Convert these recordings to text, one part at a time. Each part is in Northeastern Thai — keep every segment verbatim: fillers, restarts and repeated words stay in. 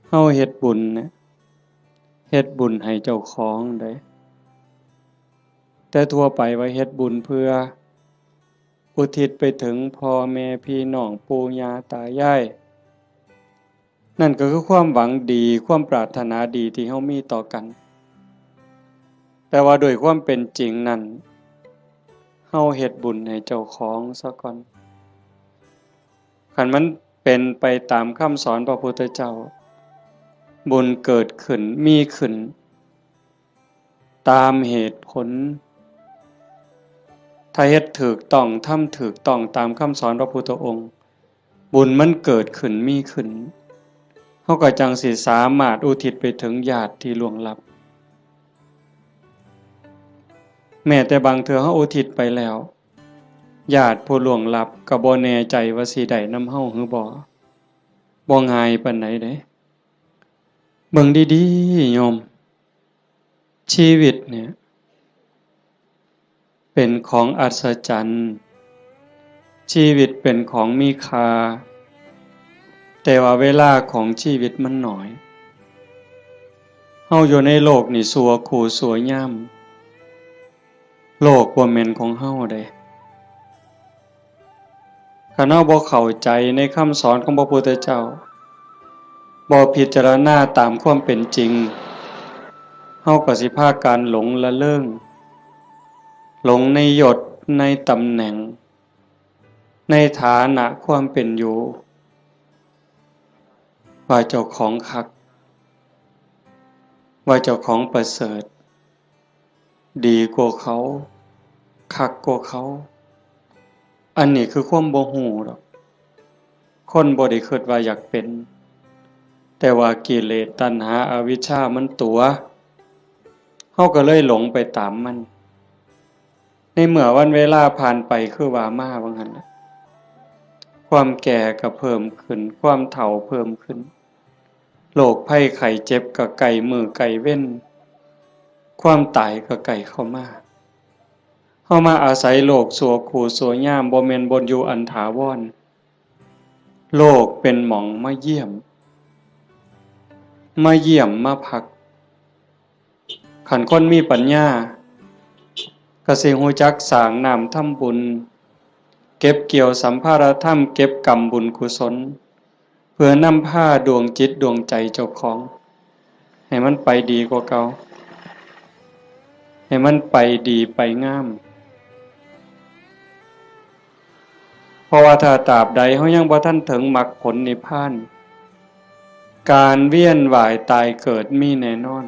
เฮาเฮ็ดบุญเนี่ย เฮ็ดบุญให้เจ้าของเด้ แต่ทั่วไปว่าเฮ็ดบุญเพื่ออุทิศไปถึงพ่อแม่พี่น้องปู่ย่าตายาย นั่นก็คือความหวังดี ความปรารถนาดีที่เฮามีต่อกัน แต่ว่าโดยความเป็นจริงนั่น เฮาเฮ็ดบุญให้เจ้าของซะก่อน คันมันเป็นไปตามคำสอนพระพุทธเจ้า บุญเกิดขึ้น มีขึ้น ตามเหตุผล ถ้าเฮ็ดถูกต้อง ทำถูกต้องตามคำสอนพระพุทธองค์ บุญมันเกิดขึ้น มีขึ้น เฮาก็จั่งสิสามารถอุทิศไปถึงญาติที่ล่วงลับ แม้แต่บางเทื่อเฮาอุทิศไปแล้ว ญาติผู้ล่วงลับก็บ่แน่ใจว่าสิได้นำเฮาหรือบ่ บ่ง่ายปานใดเด้ เบิ่งดีๆ โยม ชีวิตเนี่ย เป็นของอัศจรรย์ ชีวิตเป็นของมีค่า แต่ว่าเวลาของชีวิตมันน้อย เฮาอยู่ในโลกนี่ชั่วคู่ชั่วยาม โลกบ่แม่นของเฮาเด้ คันเฮาบ่เข้าใจในคำสอนของพระพุทธเจ้า บ่พิจารณาตามความเป็นจริง เฮาก็สิพากันหลงละเริง หลงในยศ ในตำแหน่ง ในฐานะความเป็นอยู่ ว่าเจ้าของคัก ว่าเจ้าของประเสริฐ ดีกว่าเขา คักกว่าเขา อันนี้คือความบ่ฮู้ดอก คนบ่ได้คิดว่าอยากเป็น แต่ว่ากิเลสตัณหาอวิชชามันตั๋ว เฮาก็เลยหลงไปตามมัน ในเมื่อวันเวลาผ่านไปคือว่ามาว่าหั่นล่ะ ความแก่ก็เพิ่มขึ้น ความเฒ่าเพิ่มขึ้น โรคภัยไข้เจ็บก็ใกล้มื้อใกล้เว็น ความตายก็ใกล้เข้ามา เฮามาอาศัยโลกชั่วคู่ชั่วยาม บ่แม่นบ่อนอยู่อันถาวร โลกเป็นหม่องมาเยี่ยม มาเยี่ยมมาพัก คันคนมีปัญญา ก็สิฮู้จักสร้างน้ำทำบุญ เก็บเกี่ยวสัมภาระธรรม เก็บกำบุญกุศล เพื่อนำพาดวงจิตดวงใจเจ้าของ ให้มันไปดีกว่าเก่า ให้มันไปดีไปงาม เพราะว่าถ้าตราบใดเฮายังบ่ทันถึงมรรคผลนิพพาน การเวียนว่ายตายเกิดมีแน่นอน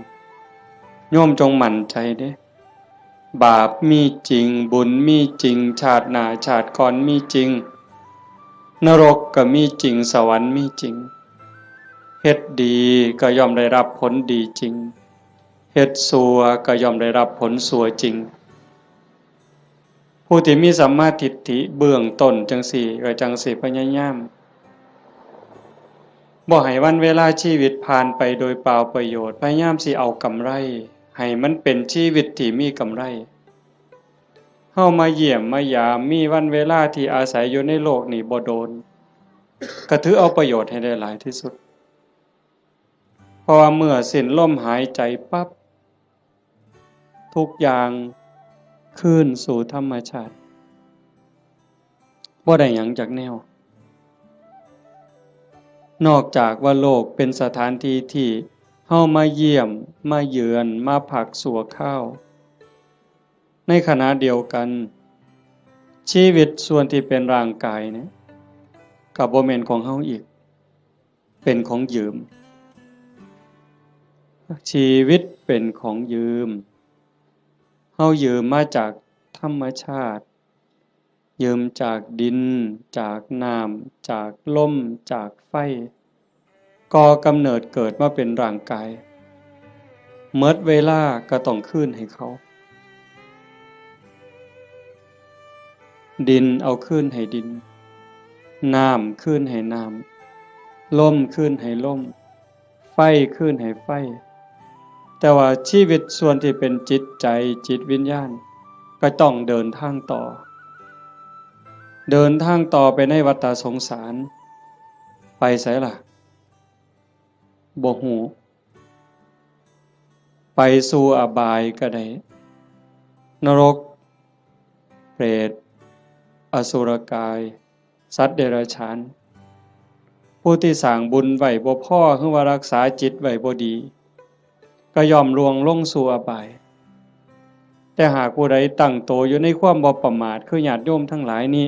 โยมจงมั่นใจเด้ บาปมีจริง บุญมีจริง ชาติหน้าชาติก่อนมีจริง นรกก็มีจริง สวรรค์มีจริง เฮ็ดดีก็ย่อมได้รับผลดีจริง เฮ็ดชั่วก็ย่อมได้รับผลชั่วจริง ผู้ที่มีสัมมาทิฏฐิเบื้องต้นจั่งซี้ ก็จั่งสิพยายาม บ่ให้วันเวลาชีวิตผ่านไปโดยเปล่าประโยชน์ พยายามสิเอากำไร ให้มันเป็นชีวิตที่มีกำไร เฮามาเยี่ยมมายาม มีวันเวลาที่อาศัยอยู่ในโลกนี้บ่โดน ก็ถือเอาประโยชน์ให้ได้หลายที่สุด เพราะว่าเมื่อสิ้นลมหายใจปั๊บ ทุกอย่างคืนสู่ธรรมชาติ บ่ได้หยังจักแนว นอกจากว่าโลกเป็นสถานที่ที่เฮามาเยี่ยม มาเยือน มาพักชั่วคราว ในขณะเดียวกัน ชีวิตส่วนที่เป็นร่างกายเนี่ย ก็บ่แม่นของเฮาอีก เป็นของยืม ชีวิตเป็นของยืม เฮายืมมาจากธรรมชาติ ยืมจากดิน จากน้ำ จากลม จากไฟ ก่อกำเนิดเกิดมาเป็นร่างกาย หมดเวลาก็ต้องคืนให้เขา ดินเอาคืนให้ดิน น้ำคืนให้น้ำ ลมคืนให้ลม ไฟคืนให้ไฟ แต่ว่าชีวิตส่วนที่เป็นจิตใจ จิตวิญญาณ ก็ต้องเดินทางต่อ เดินทางต่อไปในวัฏสงสาร ไปไสล่ะ บ่ฮู้ ไปสู่อบายก็ได้ นรก เปรต อสุรกาย สัตว์เดรัจฉาน ผู้ที่สร้างบุญไว้บ่พอ หรือว่ารักษาจิตไว้บ่ดี ก็ย่อมล่วงลงสู่อบาย แต่หากผู้ใดตั้งโตอยู่ในความบ่ประมาท คือญาติโยมทั้งหลายนี้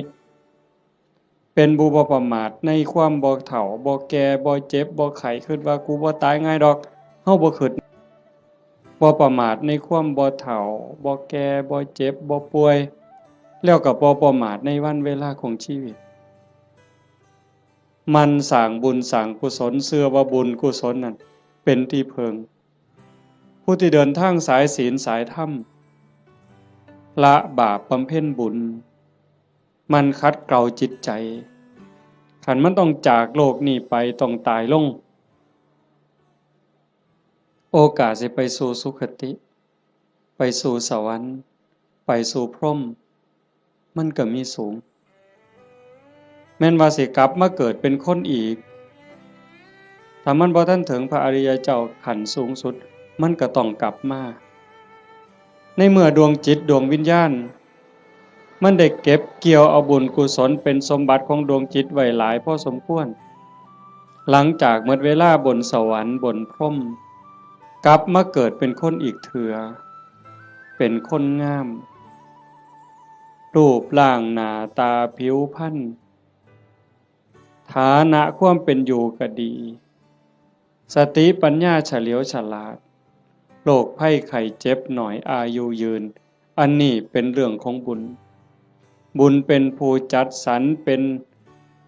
เป็นผู้บ่ประมาทในความบ่เฒ่า บ่แก่ บ่เจ็บ บ่ไข้ คิดว่ากูบ่ตายง่ายดอก เฮาบ่คิด บ่ประมาทในความบ่เฒ่า บ่แก่ บ่เจ็บ บ่ป่วย แล้วก็บ่ประมาทในวันเวลาของชีวิต หมั่นสร้างบุญสร้างกุศล เชื่อว่าบุญกุศลนั่นเป็นที่พึ่ง ผู้ที่เดินทางสายศีลสายธรรม ละบาปบำเพ็ญบุญ หมั่นขัดเกลาจิตใจ คันมันต้องจากโลกนี้ไป ต้องตายลง โอกาสสิไปสู่สุคติ ไปสู่สวรรค์ ไปสู่พรหม มันก็มีสูง แม่นว่าสิกลับมาเกิดเป็นคนอีก ถ้ามันบ่ทันถึงพระอริยเจ้าขั้นสูงสุด มันก็ต้องกลับมา ในเมื่อดวงจิตดวงวิญญาณ มันได้เก็บเกี่ยวเอาบุญกุศลเป็นสมบัติของดวงจิตไว้หลายพอสมควร หลังจากหมดเวลาบนสวรรค์บนพรหม กลับมาเกิดเป็นคนอีกเทื่อ เป็นคนงาม รูปร่างหน้าตาผิวพรรณ ฐานะความเป็นอยู่ก็ดี สติปัญญาเฉลียวฉลาด โรคภัยไข้เจ็บน้อย อายุยืน อันนี้เป็นเรื่องของบุญ บุญเป็นผู้จัดสรร เป็น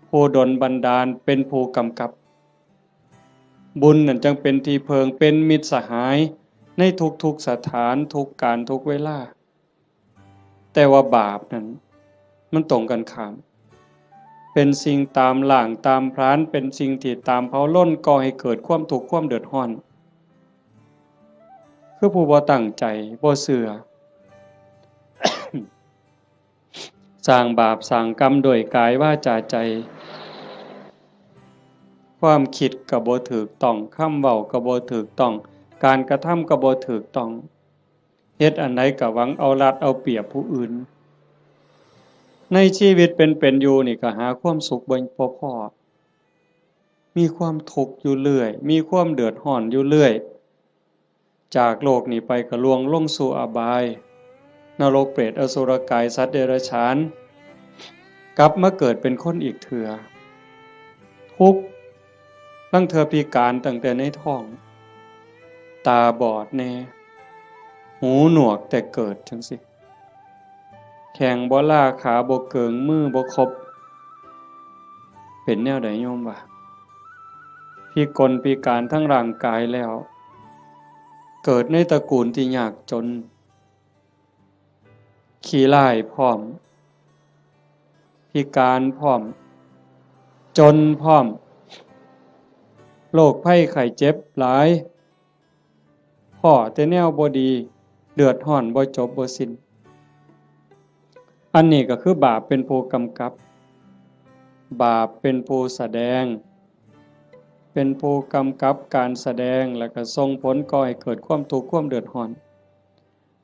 ผู้ดลบันดาล เป็นผู้กำกับ บุญนั่นจังเป็นที่เพิ่ง เป็นมิตรสหายในทุกๆสถาน ทุกการ ทุกเวลา แต่ว่าบาปนั่น มันตรงกันข้าม เป็นสิ่งตามล้างตามผลาญ เป็นสิ่งที่ตามเผาลน ก่อให้เกิดความทุกข์ความเดือดร้อน คือผู้บ่ตั้งใจ บ่เชื่อ สร้างบาปสร้างกรรมด้วยกายวาจาใจ ความคิดก็บ่ถูกต้อง คำเว้าก็บ่ถูกต้อง การกระทำก็บ่ถูกต้อง เฮ็ดอันใดก็หวังเอารัดเอาเปรียบผู้อื่น ในชีวิตเป็นเป็นอยู่นี่ก็หาความสุขบ่ บ่พ้อ มีความทุกข์อยู่เรื่อย มีความเดือดร้อนอยู่เรื่อย จากโลกนี้ไปก็ล่วงลงสู่อบาย นรกเปรตอสุรกายสัตว์เดรัจฉาน กลับมาเกิดเป็นคนอีกเทื่อ ทุกข์ ลางเทื่อพิการตั้งแต่ในท้อง ตาบอดแน่ หูหนวกแต่เกิดจั่งซี้ แข้งบ่ลา ขาบ่เกิง มือบ่ครบ เป็นแนวใดโยมวะ พิกลพิการทั้งร่างกายแล้ว เกิดในตระกูลที่ยากจน ขี้ร้ายพร้อม พิการพร้อม จนพร้อม โรคภัยไข้เจ็บหลาย พ้อแต่แนวบ่ดี เดือดร้อนบ่จบบ่สิ้น อันนี้ก็คือบาปเป็นผู้กำกับ บาปเป็นผู้แสดง เป็นผู้กำกับการแสดง แล้วก็ส่งผลก่อให้เกิดความทุกข์ความเดือดร้อน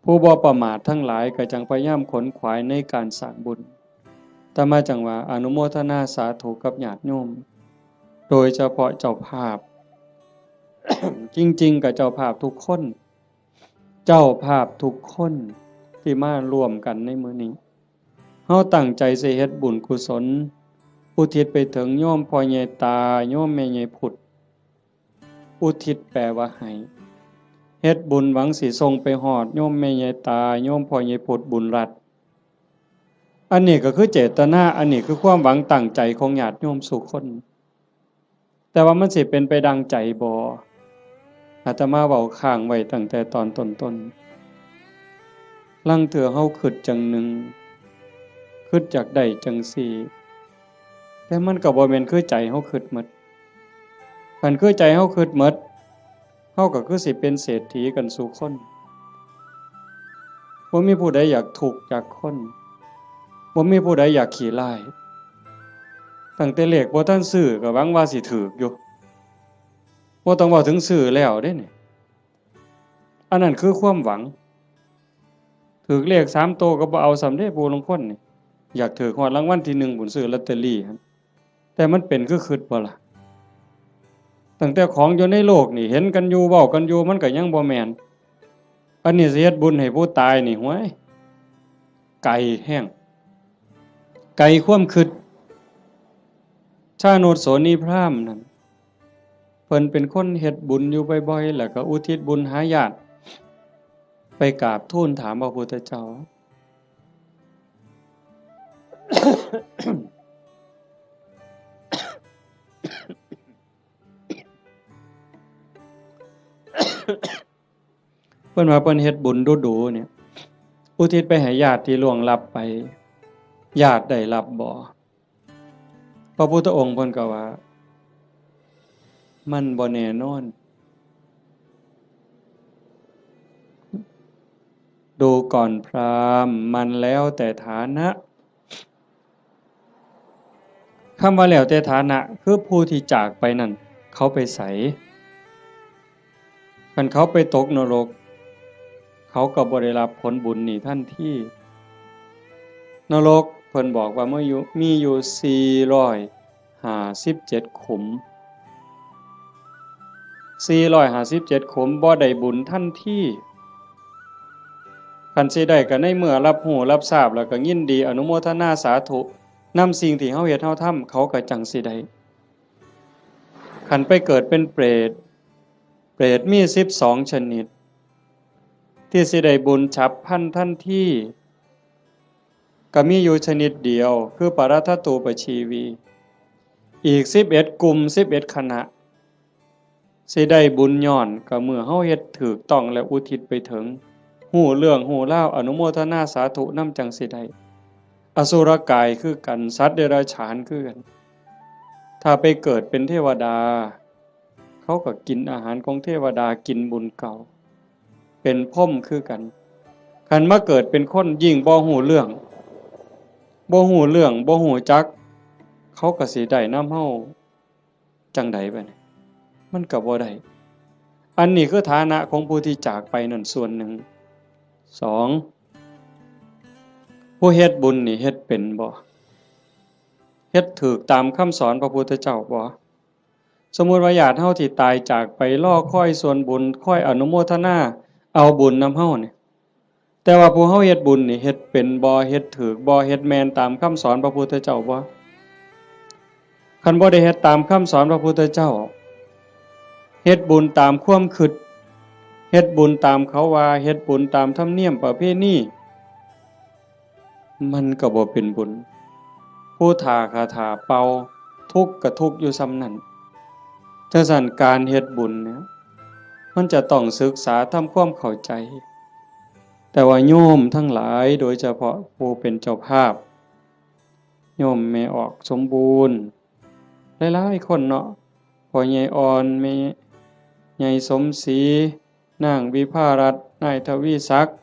ผู้บ่ประมาททั้งหลายก็จังพยายามขนขวายในการสร้างบุญ อาตมาจังว่าอนุโมทนาสาธุกับญาติโยม โดยเฉพาะเจ้าภาพ จริงๆ ก็เจ้าภาพทุกคน เจ้าภาพทุกคนที่มาร่วมกันในมื้อนี้ เฮาตั้งใจสิเฮ็ดบุญกุศล อุทิศไปถึงโยมพ่อใหญ่ตา โยมแม่ใหญ่พุด อุทิศแปลว่าให้ เฮ็ดบุญหวังสิส่งไปฮอดโยมแม่ใหญ่ตา โยมพ่อใหญ่พุดบุญรัตน์ อันนี้ก็คือเจตนา อันนี้คือความหวังตั้งใจของญาติโยมสู่คน แต่ว่ามันสิเป็นไปดังใจบ่ อาตมาเว้าค้างไว้ตั้งแต่ตอนต้นๆ ลางเทื่อเฮาคิดจั่งหนึ่ง คิดอยากได้จั่งซี้ แต่มันก็บ่แม่นคือใจเฮาคิดหมด คันคือใจเฮาคิดหมด เฮาก็คือสิเป็นเศรษฐีกันสู่คน บ่มีผู้ใดอยากทุกข์จากคน บ่มีผู้ใดอยากขี้ร้าย ตั้งแต่เลขบ่ทันซื้อก็หวังว่าสิถูกอยู่ โอ บ่ต้องเว้าถึงซื้อแล้วเด้นี่ อันนั้นคือความหวัง ถืกเลขสามโตก็บ่เอาซ้ำเด้ ผู้ลางคนนี่ อยากถืกฮอดรางวัลที่หนึ่งพุ้น ซื้อลอตเตอรี่หั่น แต่มันเป็นคือคิดบ่ล่ะ ตั้งแต่ของอยู่ในโลกนี่ เห็นกันอยู่ เว้ากันอยู่ มันก็ยังบ่แม่น อันนี้สิเฮ็ดบุญให้ผู้ตายนี่ ห้วย ไกลแฮง ไกลความคิด ชาโนชโสนีพราหมณ์นั่น เพิ่นเป็นคนเฮ็ดบุญอยู่บ่อยๆ แล้วก็อุทิศบุญหาญาติ ไปกราบทูลถามพระพุทธเจ้า เพิ่นว่าเพิ่นเฮ็ดบุญดูๆ เนี่ย อุทิศไปให้ญาติที่ล่วงลับไป ญาติได้รับบ่ พระพุทธองค์เพิ่นก็ว่า มันบ่แน่นอน ดูก่อนพราหมณ์ มันแล้วแต่ฐานะ คำว่าแล้วแต่ฐานะ คือผู้ที่จากไปนั่น เขาไปไส คันเขาไปตกนรก เขาก็บ่ได้รับผลบุญนี่ทันที นรกเพิ่นบอกว่ามีอยู่ มีอยู่สี่ร้อยห้าสิบเจ็ดขุม สี่ร้อยห้าสิบเจ็ดขุม บ่ได้บุญทันที คันสิได้ก็ในเมื่อรับรู้รับทราบแล้วก็ยินดีอนุโมทนาสาธุนำสิ่งที่เฮาเฮ็ดเฮาทำ เขาก็จั่งสิได้ คันไปเกิดเป็นเปรต เปรตมีสิบสองชนิด ที่สิได้บุญฉับพลันทันที ก็มีอยู่ชนิดเดียว คือปรัตถตูปชีวี อีกสิบเอ็ดกลุ่ม สิบเอ็ดคณะ สิได้บุญย้อนก็เมื่อเฮาเฮ็ดถูกต้องและอุทิศไปถึง ฮู้เรื่องฮู้ราว อนุโมทนาสาธุนำจั่งสิได้ อสุรกายคือกัน สัตว์เดรัจฉานคือกัน ถ้าไปเกิดเป็นเทวดา เขาก็กินอาหารของเทวดา กินบุญเก่า เป็นพรหมคือกัน คันมาเกิดเป็นคนยิ่งบ่ฮู้เรื่อง บ่ฮู้เรื่อง บ่ฮู้จัก เขาก็สิได้นำเฮาจั่งใดบัดนี้ มันก็บ่ได้ อันนี้คือฐานะของผู้ที่จากไปนั่นส่วนหนึ่ง สอง ผู้เฮ็ดบุญนี่เฮ็ดเป็นบ่ เฮ็ดถูกตามคำสอนพระพุทธเจ้าบ่ สมมุติว่าญาติเฮาที่ตายจากไปรอคอยส่วนบุญ คอยอนุโมทนาเอาบุญนำเฮานี่ แต่ว่าผู้เฮาเฮ็ดบุญนี่เฮ็ดเป็นบ่ เฮ็ดถูกบ่ เฮ็ดแม่นตามคำสอนพระพุทธเจ้าบ่ คันบ่ได้เฮ็ดตามคำสอนพระพุทธเจ้า เฮ็ดบุญตามความคิด เฮ็ดบุญตามเขาว่า เฮ็ดบุญตามธรรมเนียมประเพณี มันก็บ่เป็นบุญ ผู้ถ้าคาถาเป่า ทุกข์ก็ทุกข์อยู่ส่ำนั้น จั่งซั้นการเฮ็ดบุญเนี่ย มันจะต้องศึกษาทำความเข้าใจ แต่ว่าโยมทั้งหลาย โดยเฉพาะผู้เป็นเจ้าภาพ โยมแม่ออกสมบูรณ์ หลายๆคนเนาะ พ่อใหญ่อ่อน แม่ใหญ่สมศรี นางวิภารัตน์ นายทวีศักดิ์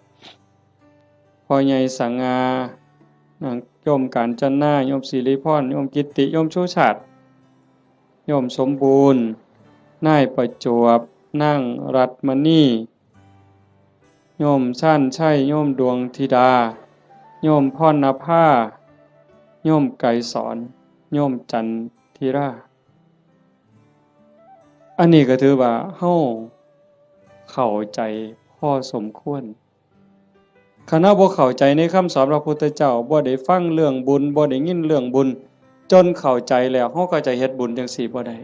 พ่อใหญ่สง่า นางโยมกาญจนา โยมสิริพร โยมกิตติ โยมชูชาติ โยมสมบูรณ์ นายประจวบ นางรัตน์มณี โยมชาญชัย โยมดวงธิดา โยมพรณภา โยมไกรสอน โยมจันทิรา อันนี้ก็ถือว่าเฮาเข้าใจพอสมควร คันเฮาบ่เข้าใจในคำสอนพระพุทธเจ้า บ่ได้ฟังเรื่องบุญ บ่ได้ยินเรื่องบุญ จนเข้าใจแล้ว เฮาก็จะเฮ็ดบุญจั่งซี้บ่ได้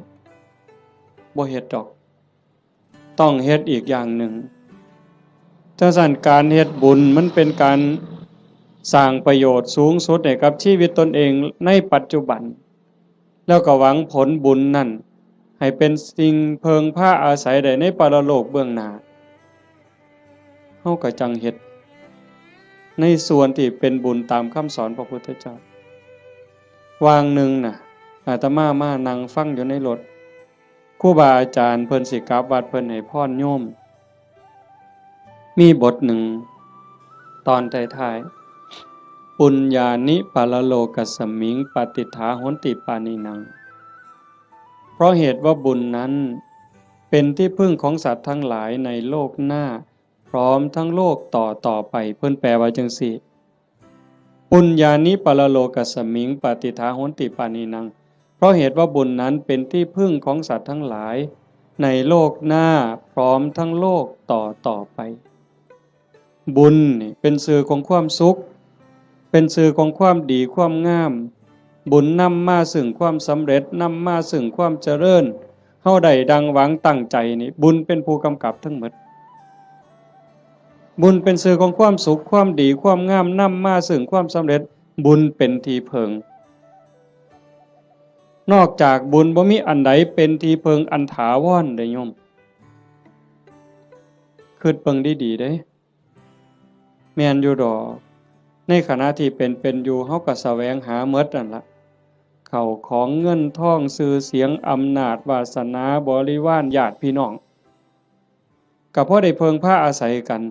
บ่เฮ็ดดอก ต้องเฮ็ดอีกอย่างหนึ่ง จั่งซั้นการเฮ็ดบุญมันเป็นการสร้างประโยชน์สูงสุดให้กับชีวิตตนเองในปัจจุบัน แล้วก็หวังผลบุญนั่นให้เป็นสิ่งเพิ่งพาอาศัยได้ในปรโลกเบื้องหน้า เฮาก็จั่งเฮ็ดในส่วนที่เป็นบุญตามคำสอนพระพุทธเจ้า วางหนึ่งน่ะ อาตมามานั่งฟังอยู่ในรถ ครูบาอาจารย์เพิ่นสิกลับวัด เพิ่นให้พรโยม มีบทหนึ่ง ตอนท้ายๆ ปุญญานิปรโลกัสมิง ปาติฏฐาโหนติปาณินัง เพราะเหตุว่าบุญนั้น เป็นที่พึ่งของสัตว์ทั้งหลายในโลกหน้า พร้อมทั้งโลกต่อต่อไป เพิ่นแปลว่าจั่งซี้ ปุญญานิปรโลกัสมิง ปฏิฏฐาโหนติปาณีนัง เพราะเหตุว่าบุญนั้นเป็นที่พึ่งของสัตว์ทั้งหลาย ในโลกหน้าพร้อมทั้งโลกต่อต่อไป บุญนี่เป็นชื่อของความสุข เป็นชื่อของความดีความงาม บุญนำมาซึ่งความสำเร็จ นำมาซึ่งความเจริญ เฮาได้ดังหวังตั้งใจนี่ บุญเป็นผู้กำกับทั้งหมด บุญเป็นชื่อของความสุข ความดี ความงาม นำมาซึ่งความสำเร็จ บุญเป็นที่เพิ่ง นอกจากบุญบ่มีอันใดเป็นที่เพิ่งอันถาวรเด้โยม คิดเบิ่งดีๆเด้ แม่นอยู่ดอก ในขณะที่เป็นเป็นอยู่ เฮาก็แสวงหาหมดนั่นละ เข้าของเงินทอง ชื่อเสียง อำนาจ วาสนา บริวาร ญาติพี่น้อง ก็พอได้เพิ่งพาอาศัยกัน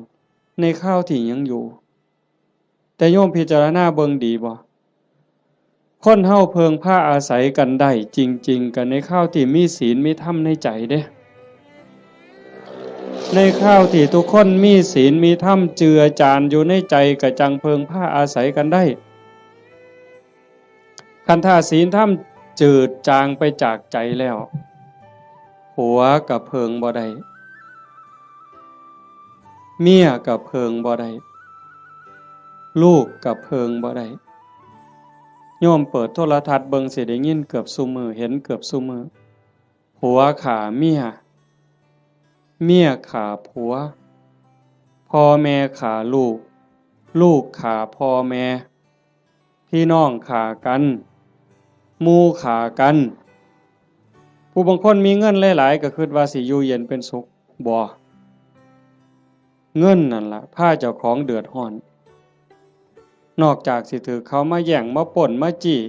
ในคราวที่ยังอยู่ แต่โยมพิจารณาเบิ่งดีบ่ คนเฮาเพิ่งพาอาศัยกันได้จริงๆ ก็ในคราวที่มีศีลมีธรรมในใจเด้ ในคราวที่ทุกคนมีศีลมีธรรมเจือจานอยู่ในใจ ก็จั่งเพิ่งพาอาศัยกันได้ คันถ้าศีลธรรมจืดจางไปจากใจแล้ว ผัวก็เพิ่งบ่ได้ เมียก็เพิ่งบ่ได้ ลูกก็เพิ่งบ่ได้ โยมเปิดโทรทัศน์เบิ่งสิได้ยินเกือบซุมื้อ เห็นเกือบซุมื้อ ผัวฆ่าเมีย เมียฆ่าผัว พ่อแม่ฆ่าลูก ลูกฆ่าพ่อแม่ พี่น้องฆ่ากัน หมู่ฆ่ากัน ผู้บางคนมีเงินหลายๆ ก็คิดว่าสิอยู่เย็นเป็นสุข บ่ เงินนั่นล่ะพาเจ้าของเดือดร้อน นอกจากสิถืกเขามาแย่ง มาปล้น มาจี้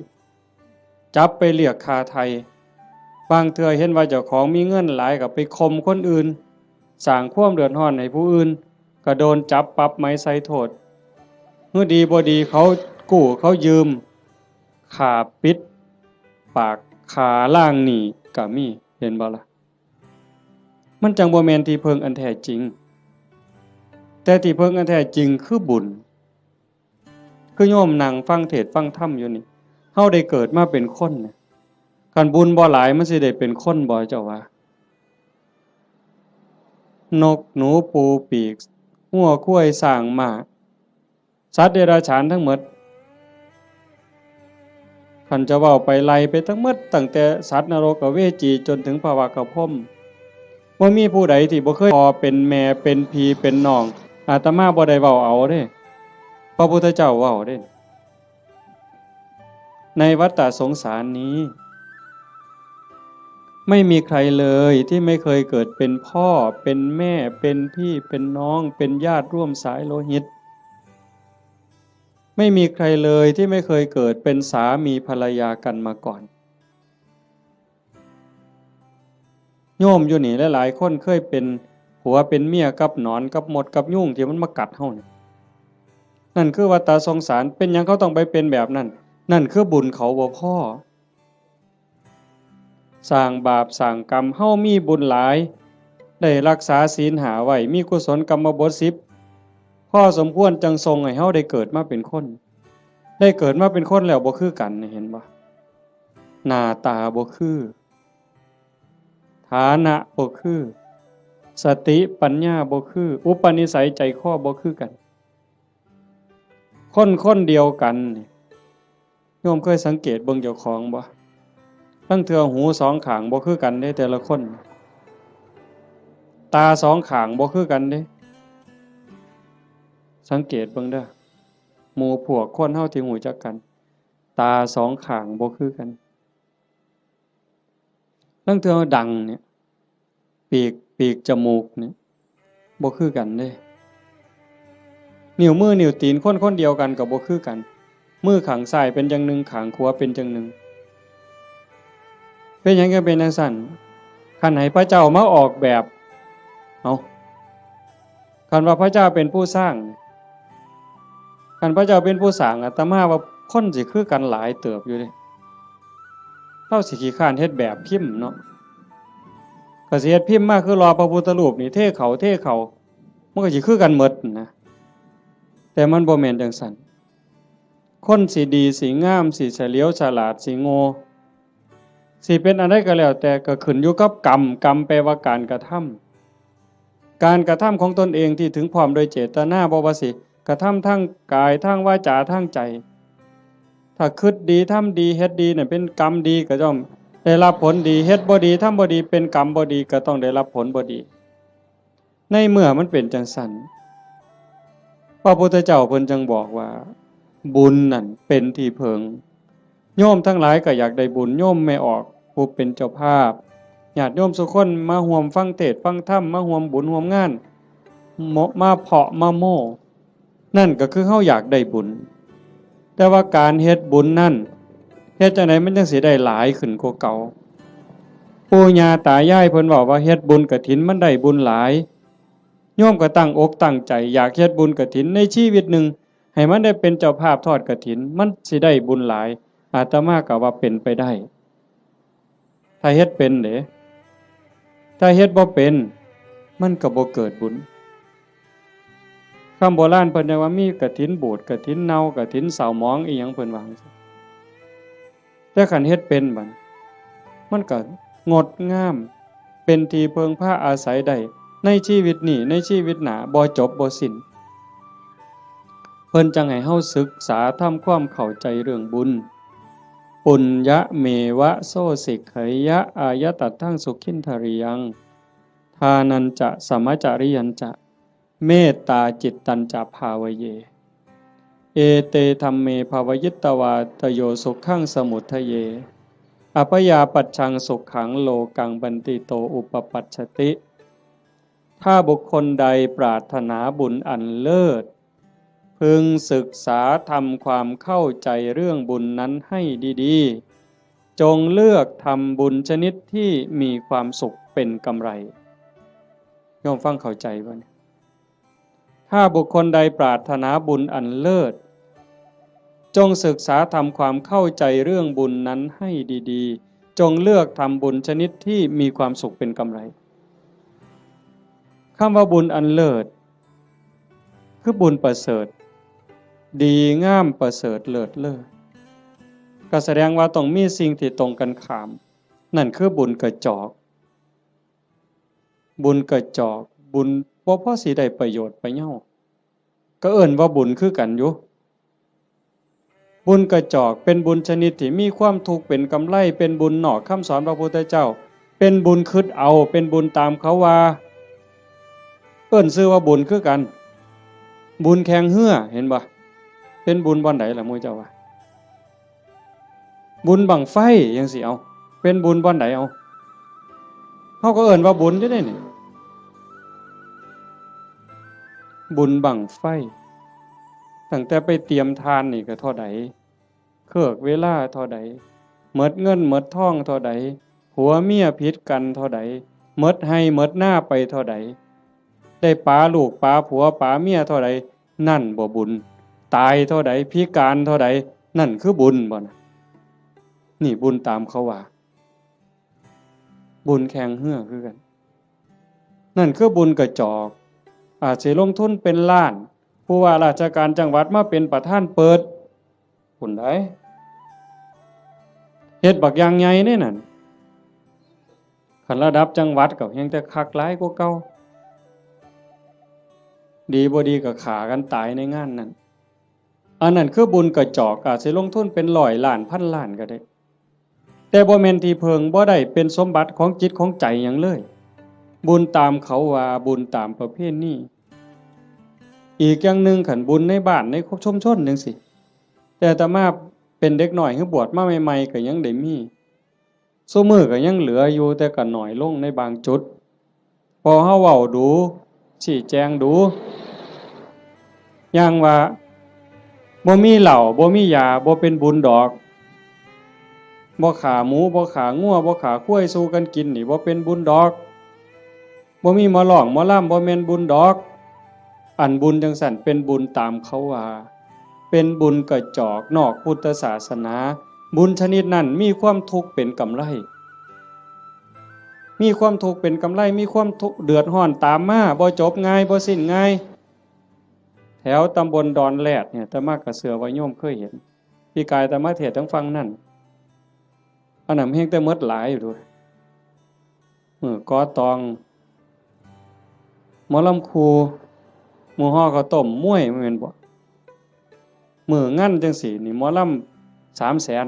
จับไปเรียกค่าไถ่ บางเทื่อเห็นว่าเจ้าของมีเงินหลายก็ไปข่มคนอื่น สร้างความเดือดร้อนให้ผู้อื่น ก็โดนจับปรับไหมใส่โทษ เมื่อดีบ่ดีเขากู้เขายืม ฆ่าปิดปาก ฆ่าล้างหนี้ก็มี เห็นบ่ล่ะ มันจั่งบ่แม่นที่เพิ่งอันแท้จริง แต่ที่เพิ่งอันแท้จริงคือบุญ คือโยมนั่งฟังเทศน์ฟังธรรมอยู่นี่ เฮาได้เกิดมาเป็นคนเนี่ย คันบุญบ่หลายมันสิได้เป็นคนบ่เจ้าว่า นกหนูปูปีก งัวควายช้างม้า สัตว์เดรัจฉานทั้งหมด คันจะเว้าไปไล่ไปทั้งหมด ตั้งแต่สัตว์นรกอเวจีจนถึงพระวากพรหม บ่มีผู้ใดที่บ่เคยพ่อเป็นแม่เป็นพี่เป็นน้อง อาตมาบ่ได้เว้าเอาเด้ พระพุทธเจ้าเว้าเด้ ในวัฏฏะสงสารนี้ ไม่มีใครเลยที่ไม่เคยเกิดเป็นพ่อ เป็นแม่ เป็นพี่ เป็นน้อง เป็นญาติร่วมสายโลหิต ไม่มีใครเลยที่ไม่เคยเกิดเป็นสามีภรรยากันมาก่อน โยมอยู่นี่หลายๆคนเคยเป็นผัวเป็นเมียกับหนอนกับมดกับยุงที่มันมากัดเฮานี่ นั่นคือวัฏฏะสงสาร เป็นหยังเขาต้องไปเป็นแบบนั้น นั่นคือบุญเขาบ่พอ สร้างบาปสร้างกรรม เฮามีบุญหลาย ได้รักษาศีลห้าไว้ มีกุศลกรรมบทสิบ พอสมควรจั่งส่งให้เฮาได้เกิดมาเป็นคน ได้เกิดมาเป็นคนแล้วบ่คือกันนี่ เห็นบ่ หน้าตาบ่คือ ฐานะบ่คือ สติปัญญาบ่คือ อุปนิสัยใจคอบ่คือกัน คนคนเดียวกันนี่ โยมเคยสังเกตเบิ่งเจ้าของบ่ ลางเทื่อหูสองข้างบ่คือกันเด้แต่ละคน ตาสองข้างบ่คือกันเด้ สังเกตเบิ่งเด้อ หมู่พวกคนเฮาที่รู้จักกัน ตาสองข้างบ่คือกัน ลางเทื่อดังเนี่ย ปีก ปีกจมูกเนี่ย บ่คือกันเด้ นิ้วมือนิ้วตีนคนคนเดียวกันก็บ่คือกัน มือข้างซ้ายเป็นจั่งหนึ่ง ข้างขวาเป็นจั่งหนึ่ง เป็นหยังจั่งเป็นจั่งซั้น คันให้พระเจ้ามาออกแบบ เอ้า คันว่าพระเจ้าเป็นผู้สร้าง คันพระเจ้าเป็นผู้สร้าง อาตมาว่าคนสิคือกันหลายเติบอยู่เด้ ลาวสิขี้คร้านเฮ็ดแบบพิมพ์เนาะ ก็สิเฮ็ดพิมพ์มาคือหล่อพระพุทธรูปนี่ เทเข้า เทเข้า มันก็สิคือกันหมดนะ แต่มันบ่แม่นจังซั่น คนสิดี สิงาม สิเฉลียวฉลาด สิโง่ สิเป็นอันใดก็แล้วแต่ ก็ขึ้นอยู่กับกรรม กรรมแปลว่าการกระทำ การกระทำของตนเองที่ถึงพร้อมโดยเจตนา บ่ว่าสิกระทำทางกาย ทางวาจา ทางใจ ถ้าคิดดี ทำดี เฮ็ดดีเนี่ยเป็นกรรมดี ก็ย่อมได้รับผลดี เฮ็ดบ่ดี ทำบ่ดี เป็นกรรมบ่ดี ก็ต้องได้รับผลบ่ดี ในเมื่อมันเป็นจังซั่น พระพุทธเจ้าเพิ่นจังบอกว่า บุญนั่นเป็นที่เพิง โยมทั้งหลายก็อยากได้บุญ โยมแม่ออกผู้เป็นเจ้าภาพ ญาติโยมสุคนมาร่วมฟังเทศน์ฟังธรรม มาร่วมบุญร่วมงาน มาเพาะมาโม้ นั่นก็คือเฮาอยากได้บุญ แต่ว่าการเฮ็ดบุญนั่น เฮ็ดจั่งใดมันจั่งสิได้หลายขึ้นกว่าเก่า ปู่ย่าตายายเพิ่นเว้าว่าเฮ็ดบุญกฐินมันได้บุญหลาย โยมก็ตั้งอกตั้งใจอยากเฮ็ดบุญกฐินในชีวิตหนึ่ง ให้มันได้เป็นเจ้าภาพทอดกฐิน มันสิได้บุญหลาย อาตมาก็ว่าเป็นไปได้ ถ้าเฮ็ดเป็นเด้ ถ้าเฮ็ดบ่เป็น มันก็บ่เกิดบุญ คำโบราณเพิ่นเรียกว่ามีกฐินบูด กฐินเน่า กฐินเศร้าหมอง อีหยังเพิ่นว่าจั่งซี้ แต่คันเฮ็ดเป็นบัด มันก็งดงาม เป็นที่เพิ่งพาอาศัยได้ ในชีวิตนี้ ในชีวิตหน้า บ่จบบ่สิ้น เพิ่นจั่งให้เฮาศึกษาทำความเข้าใจเรื่องบุญ ปุญญะเมวะโสสิกขยะ อายะตัตถังสุขินทริยัง ทานัญจะ สมะจริยัญจะ เมตตาจิตตัญจะ ภาวะเย เอเตธัมเม ภาวะยิตวา ตโยสุขังสมุททะเย อัพยาปัชชังสุขัง โลกังบันติโต อุปปัชชติ ถ้าบุคคลใดปรารถนาบุญอันเลิศ พึงศึกษาทำความเข้าใจเรื่องบุญนั้นให้ดีๆ จงเลือกทำบุญชนิดที่มีความสุขเป็นกำไร โยมฟังเข้าใจบ่เนี่ย ถ้าบุคคลใดปรารถนาบุญอันเลิศ จงศึกษาทำความเข้าใจเรื่องบุญนั้นให้ดีๆ จงเลือกทำบุญชนิดที่มีความสุขเป็นกำไร คำว่าบุญอันเลิศ คือบุญประเสริฐ ดีงามประเสริฐเลิศเลอ ก็แสดงว่าต้องมีสิ่งที่ตรงกันข้าม นั่นคือบุญกระจอก บุญกระจอก บุญบ่พอสิได้ประโยชน์ประเยา ก็เอิ้นว่าบุญคือกันอยู่ บุญกระจอกเป็นบุญชนิดที่มีความทุกข์เป็นกำไร เป็นบุญนอกคำสอนพระพุทธเจ้า เป็นบุญคิดเอา เป็นบุญตามเขาว่า เอิ้นชื่อว่าบุญคือกัน บุญแข่งเฮือ เห็นบ่ เป็นบุญบ่อนใดล่ะหมู่เจ้าว่า บุญบั้งไฟจั่งซี้ เอา เป็นบุญบ่อนใด เอา เฮาก็เอิ้นว่าบุญอยู่เด้นี่ บุญบั้งไฟ ตั้งแต่ไปเตรียมถ่านนี่ก็เท่าใด เคิกเวลาเท่าใด หมดเงินหมดทองเท่าใด ผัวเมียผิดกันเท่าใด หมดไฮ่หมดนาไปเท่าใด ได้ป๋าลูกป๋าผัวป๋าเมียเท่าใด นั่นบ่บุญ ตายเท่าใด พิการเท่าใด นั่นคือบุญบ่นะ นี่บุญตามเขาว่า บุญแข่งเฮือคือกัน นั่นคือบุญกระจอก อาจสิลงทุนเป็นล้าน ผู้ว่าราชการจังหวัดมาเป็นประธานเปิด พุ้นใด๋ เฮ็ดบักอย่างใหญ่เด้นั่น คันระดับจังหวัดก็แฮ่งแต่คักหลายกว่าเก่า ดีบ่ดีก็ฆ่ากันตายในงานนั่น อันนั้นคือบุญกระจอก อาจสิลงทุนเป็นร้อยล้านพันล้านก็ได้ แต่บ่แม่นที่เพิ่ง บ่ได้เป็นสมบัติของจิตของใจหยังเลย บุญตามเขาว่า บุญตามประเพณี อีกอย่างหนึ่ง คันบุญในบ้านในชุมชนจั่งซี้ แต่อาตมาเป็นเด็กน้อย คือบวชมาใหม่ๆ ก็ยังได้มี ซุมื้อก็ยังเหลืออยู่ แต่ก็น้อยลงในบางจุด พอเฮาเว้าดู๋ ชี้แจงดู๋ อย่างว่า บ่มีเหล้า บ่มียา บ่เป็นบุญดอก บ่ฆ่าหมู บ่ฆ่างัว บ่ฆ่าควายสู่กันกินนี่ บ่เป็นบุญดอก บ่มีหมอร้องหมอลำ บ่แม่นบุญดอก อันบุญจั่งซั้นเป็นบุญตามเขาว่า เป็นบุญกระจอกนอกพุทธศาสนา บุญชนิดนั้นมีความทุกข์เป็นกำไร มีความทุกข์เป็นกำไร มีความทุกข์เดือดร้อนตามมา บ่จบง่าย บ่สิ้นง่าย แถวตำบลดอนแรดเนี่ย อาตมาก็เชื่อว่าโยมเคยเห็น ปีกายอาตมาเทศน์ทางฝั่งนั่น อันนั้นแฮงแต่หมดหลายอยู่เด้อ มื้อก่อตอง หมอลำครู มื้อห่อข้าวต้ม มวย แม่นบ่ มื้องานจั่งซี้นี่ หมอลำสามแสน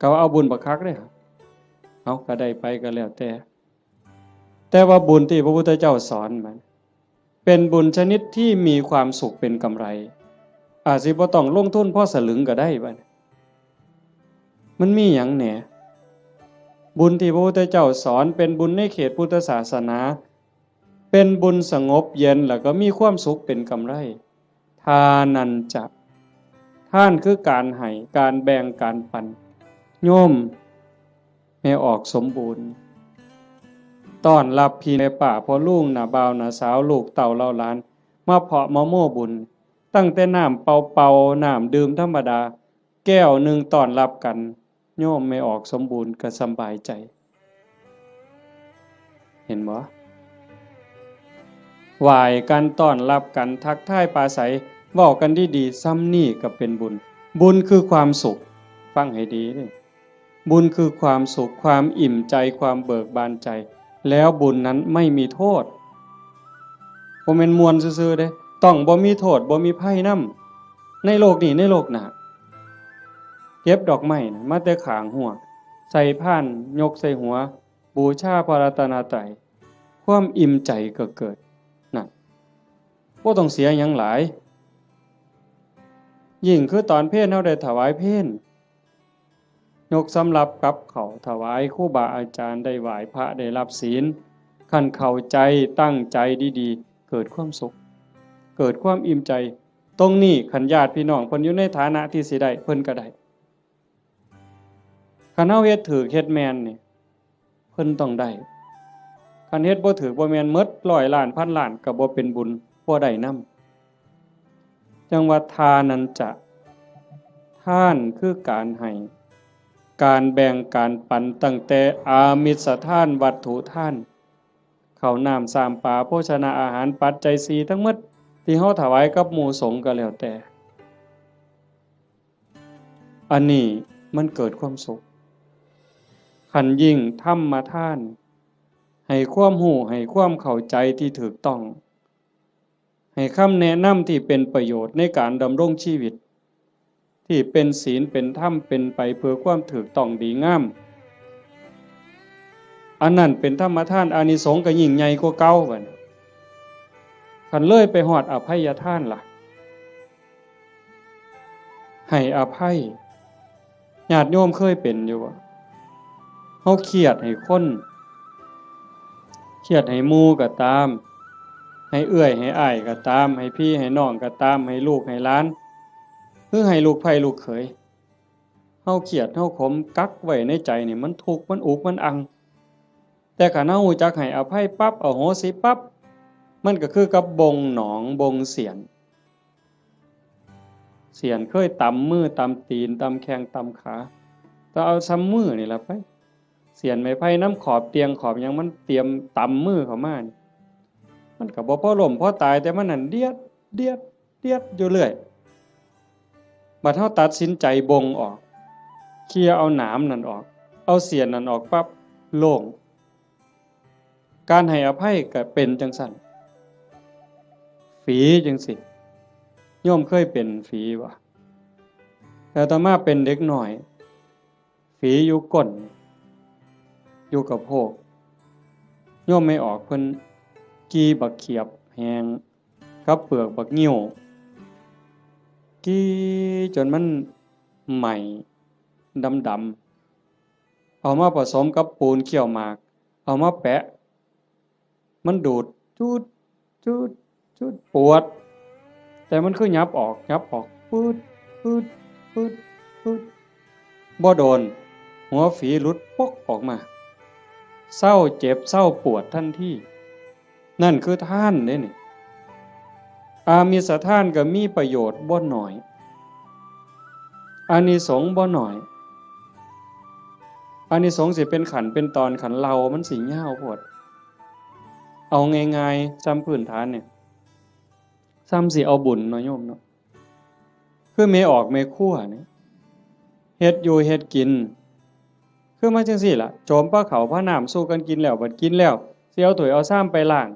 ก็ว่าเอาบุญบักคักเด้ เอา ก็ได้ไปก็แล้วแต่ แต่ว่าบุญที่พระพุทธเจ้าสอนมัน เป็นบุญชนิดที่มีความสุขเป็นกำไร อาจสิบ่ต้องลงทุนพอสลึงก็ได้บัดนี้ มันมีหยังแหน่ บุญที่พระพุทธเจ้าสอนเป็นบุญในเขตพุทธศาสนา เป็นบุญสงบเย็นแล้วก็มีความสุขเป็นกำไร ทานัญจะ ทานคือการให้ การแบ่ง การปัน โยมแม่ออกสมบูรณ์ ต้อนรับพี่แม่ป้าพ่อลุงน้าบ่าวน้าสาว ลูกเต้าเหล่าหลาน มาเพาะมาโม้บุญ ตั้งแต่น้ำเปล่าๆ น้ำดื่มธรรมดา แก้วหนึ่งต้อนรับกัน โยมแม่ออกสมบูรณ์ก็สำบายใจ เห็นบ่ ไหว้กัน ต้อนรับกัน ทักทายปราศรัย เว้ากันดีๆ ส่ำนี้ก็เป็นบุญ บุญคือความสุข ฟังให้ดีเด้อ บุญคือความสุข ความอิ่มใจ ความเบิกบานใจ แล้วบุญนั้นไม่มีโทษ บ่แม่นม่วนซื่อๆเด้ ต้องบ่มีโทษ บ่มีภัยนำ ในโลกนี้ ในโลกหน้า เก็บดอกไม้นะ มาแต่ข้างฮั้ว ใส่พาน ยกใส่หัว บูชาพระรัตนตรัย ความอิ่มใจก็เกิด นั่น บ่ต้องเสียหยังหลาย ยิ่งคือตอนเพลเฮาได้ถวายเพล ยกสำรับกับข้าวถวายครูบาอาจารย์ ได้ไหว้พระ ได้รับศีล คันเข้าใจ ตั้งใจดีๆ เกิดความสุข เกิดความอิ่มใจ ตรงนี้คันญาติพี่น้องเพิ่นอยู่ในฐานะที่สิได้ เพิ่นก็ได้ คันเฮาเฮ็ดถูก เฮ็ดแม่นนี่ เพิ่นต้องได้ คันเฮ็ดบ่ถูกบ่แม่น หมดร้อยล้าน พันล้าน ก็บ่เป็นบุญ บ่ได้นำ จั่งว่าทานัญจะ ทานคือการให้ การแบ่ง การปัน ตั้งแต่อามิสทาน วัตถุทาน ข้าวน้ำ ซ้ำปลา โภชนาอาหาร ปัจจัยสี่ทั้งหมด ที่เฮาถวายกับหมู่สงฆ์ก็แล้วแต่ อันนี้มันเกิดความสุข คันยิ่งธรรมทาน ให้ความรู้ ให้ความเข้าใจที่ถูกต้อง ให้คำแนะนำที่เป็นประโยชน์ในการดำรงชีวิต ที่เป็นศีล เป็นธรรม เป็นไปเพื่อความถูกต้องดีงาม อันนั้นเป็นธรรมทาน อานิสงส์ก็ยิ่งใหญ่กว่าเก่าบัดนี้ คันเลยไปฮอดอภัยทานล่ะ ให้อภัย ญาติโยมเคยเป็นอยู่บ่ เฮาเครียดให้คน เครียดให้หมู่ก็ตาม ให้เอื้อยให้อ้ายก็ตาม ให้พี่ให้น้องก็ตาม ให้ลูกให้หลาน หรือให้ลูกใผลูกเขย เฮาเครียด เฮาขม กักไว้ในใจนี่ มันทุกข์ มันอุก มันอัง แต่คันเฮารู้จักให้อภัยปั๊บ อโหสิปั๊บ มันก็คือกับบ่งหนอง บ่งเสี้ยน เสี้ยนเคยตำมือ ตำตีน ตำแข้ง ตำขา ก็เอาส่ำมือนี่ล่ะไป เสี้ยนไม้ไผ่นำขอบเตียงขอบหยัง มันเตรียมตำมือเข้ามานี่ มันก็บ่พอล้มพอตาย แต่มันนั่นเดียด เดียด เดียดอยู่เรื่อย บัดเฮาตัดสินใจบ่งออก เคลียร์เอาหนามนั่นออก เอาเสี้ยนนั่นออกปั๊บ โล่ง การให้อภัยก็เป็นจั่งซั้น ฝีจั่งซี้ โยมเคยเป็นฝีบ่ แต่อาตมาเป็นเด็กน้อย ฝีอยู่ก้น อยู่กะโพก โยมแม่ออกเพิ่นขี่บักเขียบแฮง กับเปลือกบักงิ้ว ขี่จนมันไหม้ดำๆ เอามาผสมกับปูนเคี่ยวหมาก เอามาแปะ มันดูด จูด จูด จูด ปวด แต่มันคือหยับออก หยับออก ปืด ปืด ปืด ปืด บ่โดน หัวฝีหลุดปกออกมา เซาเจ็บ เซาปวดทันที นั่นคือทานเด้นี่ อามิสทานก็มีประโยชน์บ่น้อย อานิสงส์บ่น้อย อานิสงส์สิเป็นขั้นเป็นตอน คันเล่ามันสิยาวโพด เอาง่ายๆ ส่ำพื้นฐานเนี่ย ส่ำสิเอาบุญเนาะโยมเนาะ คือแม่ออกแม่ครัวเนี่ย เฮ็ดอยู่เฮ็ดกิน คือมาจั่งซี้ล่ะ โจมปาข้าวปาน้ำสู่กันกินแล้ว บัดกินแล้ว สิเอาถ้วยเอาชามไปล้าง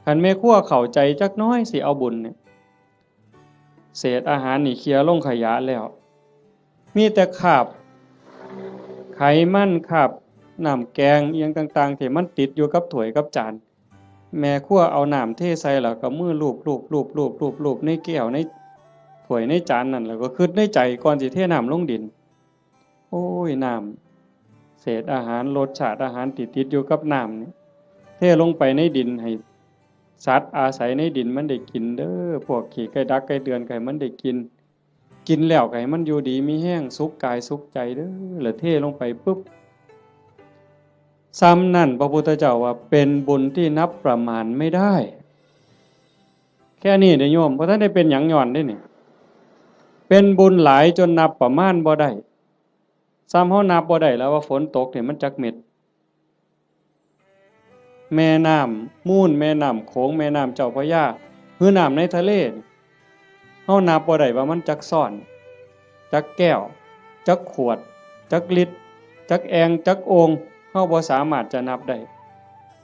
คันแม่ครัวเข้าใจจักหน่อย สิเอาบุญเนี่ย เศษอาหารนี่เคลียร์ลงขยะแล้ว มีแต่คราบไขมัน คราบน้ำแกงอิหยังต่างๆ ที่มันติดอยู่กับถ้วยกับจาน แม่ครัวเอาน้ำเทใส่แล้วก็มือลูบๆๆๆๆในแก้วในถ้วยในจานนั่น แล้วก็คิดในใจก่อนสิเทน้ำลงดิน โอ้ย น้ำ เศษอาหาร รสชาติอาหารที่ติดอยู่กับน้ำนี่ เทลงไปในดิน ให้สัตว์อาศัยในดินมันได้กินเด้อ พวกขี้ไก่ดักไก่เดือนก็ให้มันได้กิน กินแล้วก็ให้มันอยู่ดีมีแฮง สุขกายสุขใจเด้อ แล้วเทลงไปปุ๊บ ส่ำนั่นพระพุทธเจ้าว่าเป็นบุญที่นับประมาณไม่ได้ แค่นี้เด้อโยม บ่ทันได้เป็นหยังย้อนเด้นี่ เป็นบุญหลายจนนับประมาณบ่ได้ ส่ำเฮานับบ่ได้แล้วว่าฝนตกนี่มันจักเม็ด แม่น้ำมูล แม่น้ำโขง แม่น้ำเจ้าพระยา หรือน้ำในทะเลนี่ เฮานับบ่ได้ว่ามันจักซ้อน จักแก้ว จักขวด จักลิตร จักแอ่ง จักโอ่ง เฮาบ่สามารถจะนับได้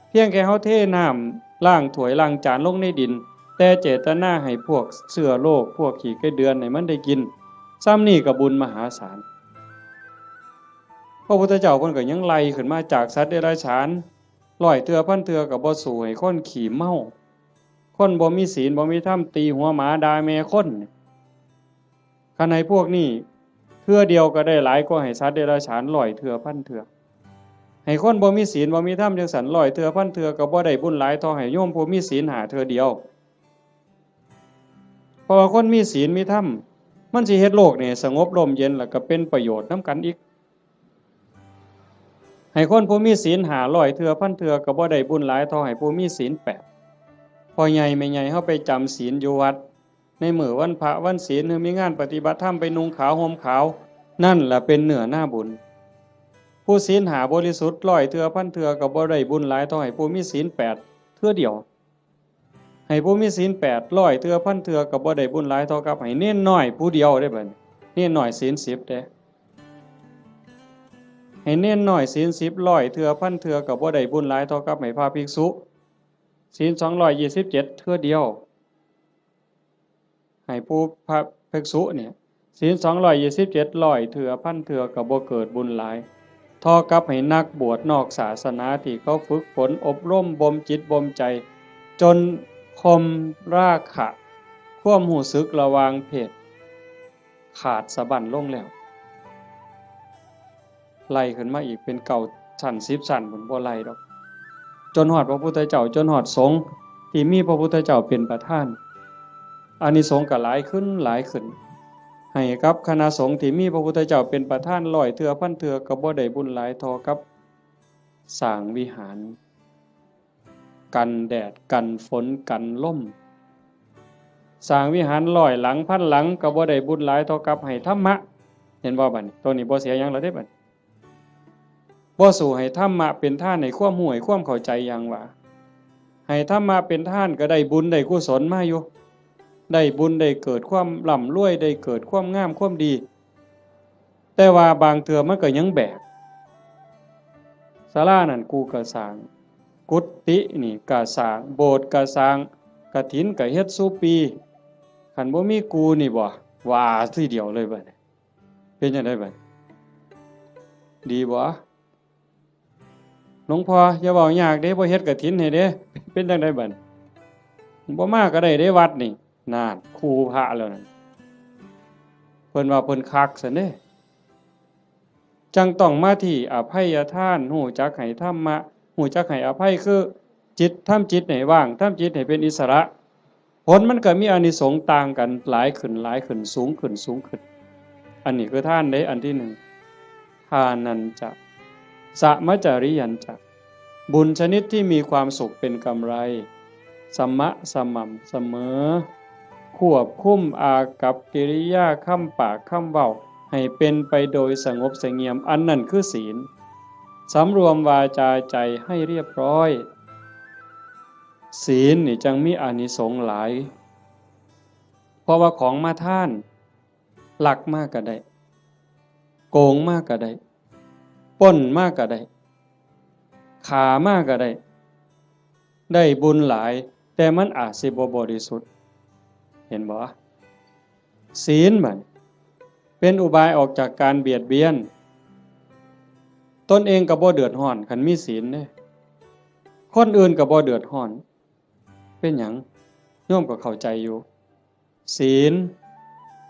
เพียงแค่เฮาเทน้ำล้างถ้วยล้างจานลงในดิน แต่เจตนาให้พวกเชื้อโรค พวกขี้ไก่เดือนให้มันได้กิน ส่ำนี่ก็บุญมหาศาล พระพุทธเจ้าเพิ่นก็ยังไล่ขึ้นมาจากสัตว์เดรัจฉาน ร้อยเทื่อพันเทื่อก็บ่สู้ให้คนขี้เมา คนบ่มีศีลบ่มีธรรม ตีหัวหมาด่าแม่คน คันให้พวกนี้เทื่อเดียวก็ได้หลายกว่าให้สัตว์เดรัจฉานร้อยเทื่อพันเทื่อ ให้คนบ่มีศีลบ่มีธรรมจั่งซั้นร้อยเทื่อพันเทื่อก็บ่ได้บุญหลายเท่าให้โยมผู้มีศีลห้าเทื่อเดียว เพราะว่าคนมีศีลมีธรรม มันสิเฮ็ดโลกนี่สงบร่มเย็น แล้วก็เป็นประโยชน์นำกันอีก ให้คนผู้มีศีลห้าร้อยเทื่อพันเทื่อก็บ่ได้บุญหลายเท่าให้ผู้มีศีลแปด พ่อใหญ่แม่ใหญ่เฮาไปจำศีลอยู่วัด ในมื้อวันพระวันศีล หรือมีงานปฏิบัติธรรม ไปนุ่งขาวห่มขาว นั่นล่ะเป็นเนื้อนาบุญ ผู้ศีลห้าบริสุทธิ์ร้อยเทื่อพันเทื่อก็บ่ได้บุญหลายเท่าให้ผู้มีศีลแปดเทื่อเดียว ให้ผู้มีศีลแปดร้อยเทื่อพันเทื่อก็บ่ได้บุญหลายเท่ากับให้เณรน้อยผู้เดียวเด้บัดนี้ เณรน้อยศีลสิบเด้ ให้เณรน้อยศีลสิบร้อยเทื่อพันเทื่อก็บ่ได้บุญหลายเท่ากับให้พระภิกษุศีลสองร้อยยี่สิบเจ็ดเทื่อเดียว ให้ผู้พระภิกษุเนี่ย ศีลสองร้อยยี่สิบเจ็ดร้อยเทื่อพันเทื่อก็บ่เกิดบุญหลาย เท่ากับให้นักบวชนอกศาสนาที่เขาฝึกฝนอบรมบ่มจิตบ่มใจ จนข่มราคะ ความรู้สึกระหว่างเพศ ขาดสะบั้นลงแล้ว ไล่ขึ้นมาอีกเป็นเก้าชั้นสิบชั้นพุ้น บ่ไล่ดอก จนฮอดพระพุทธเจ้า จนฮอดสงฆ์ที่มีพระพุทธเจ้าเป็นประธาน อานิสงส์ก็หลายขึ้นหลายขึ้น ให้กับคณะสงฆ์ที่มีพระพุทธเจ้าเป็นประธานร้อยเทื่อพันเทื่อก็บ่ได้บุญหลายเท่ากับสร้างวิหาร กันแดดกันฝนกันลม สร้างวิหารร้อยหลังพันหลังก็บ่ได้บุญหลายเท่ากับให้ธรรมะ เห็นบ่บัดนี้ ตัวนี้บ่เสียหยังแล้วเด้บัดนี้ บ่สู้ให้ธรรมะเป็นทาน ให้ความรู้ให้ความเข้าใจอย่างว่า ให้ธรรมะเป็นทานก็ได้บุญได้กุศลมาอยู่ ได้บุญได้เกิดความร่ำรวย ได้เกิดความงามความดี แต่ว่าบางเทื่อมันก็ยังแบก ศาลานั่นกูก็สร้าง กุฏินี่ก็สร้าง โบสถ์ก็สร้าง กฐินก็เฮ็ดซุปี คันบ่มีกูนี่บ่ ว่าทีเดียวเลยบัดนี้ เป็นจั่งใดบัดนี้ ดีบ่ หลวงพ่ออย่าเว้ายากเด้ บ่เฮ็ดกฐินให้เด้ เป็นจั่งใดบัดนี้ บ่มาก็ได้เด้วัดนี่ นั่น คู่พระแล้วนั่น เพิ่นว่าเพิ่นคักซั่นเด้ จั่งต้องมาที่อภัยทาน รู้จักให้ธรรมะ รู้จักให้อภัย คือจิต ทำจิตให้ว่าง ทำจิตให้เป็นอิสระ ผลมันก็มีอานิสงส์ต่างกัน หลายขึ้น หลายขึ้น สูงขึ้น สูงขึ้น อันนี้คือทานเด้ อันที่หนึ่ง ทานัญจะ สะมะจาริยัญจะ บุญชนิดที่มีความสุขเป็นกำไร สมะ สม่ำเสมอ ควบคุมอากัปกิริยา คำปาก คำเว้า ให้เป็นไปโดยสงบเสงี่ยม อันนั้นคือศีล สำรวมวาจาใจให้เรียบร้อย ศีลนี่จั่งมีอานิสงส์หลาย เพราะว่าของมาทาน ลักมาก็ได้ โกงมาก็ได้ ปล้นมาก็ได้ ฆ่ามาก็ได้ ได้บุญหลาย แต่มันอาจสิบ่บริสุทธิ์ เห็นบ่ ศีลบัดเป็นอุบายออกจากการเบียดเบียน ตนเองก็บ่เดือดร้อน คันมีศีลเด้ คนอื่นก็บ่เดือดร้อน เป็นหยัง โยมก็เข้าใจอยู่ ศีล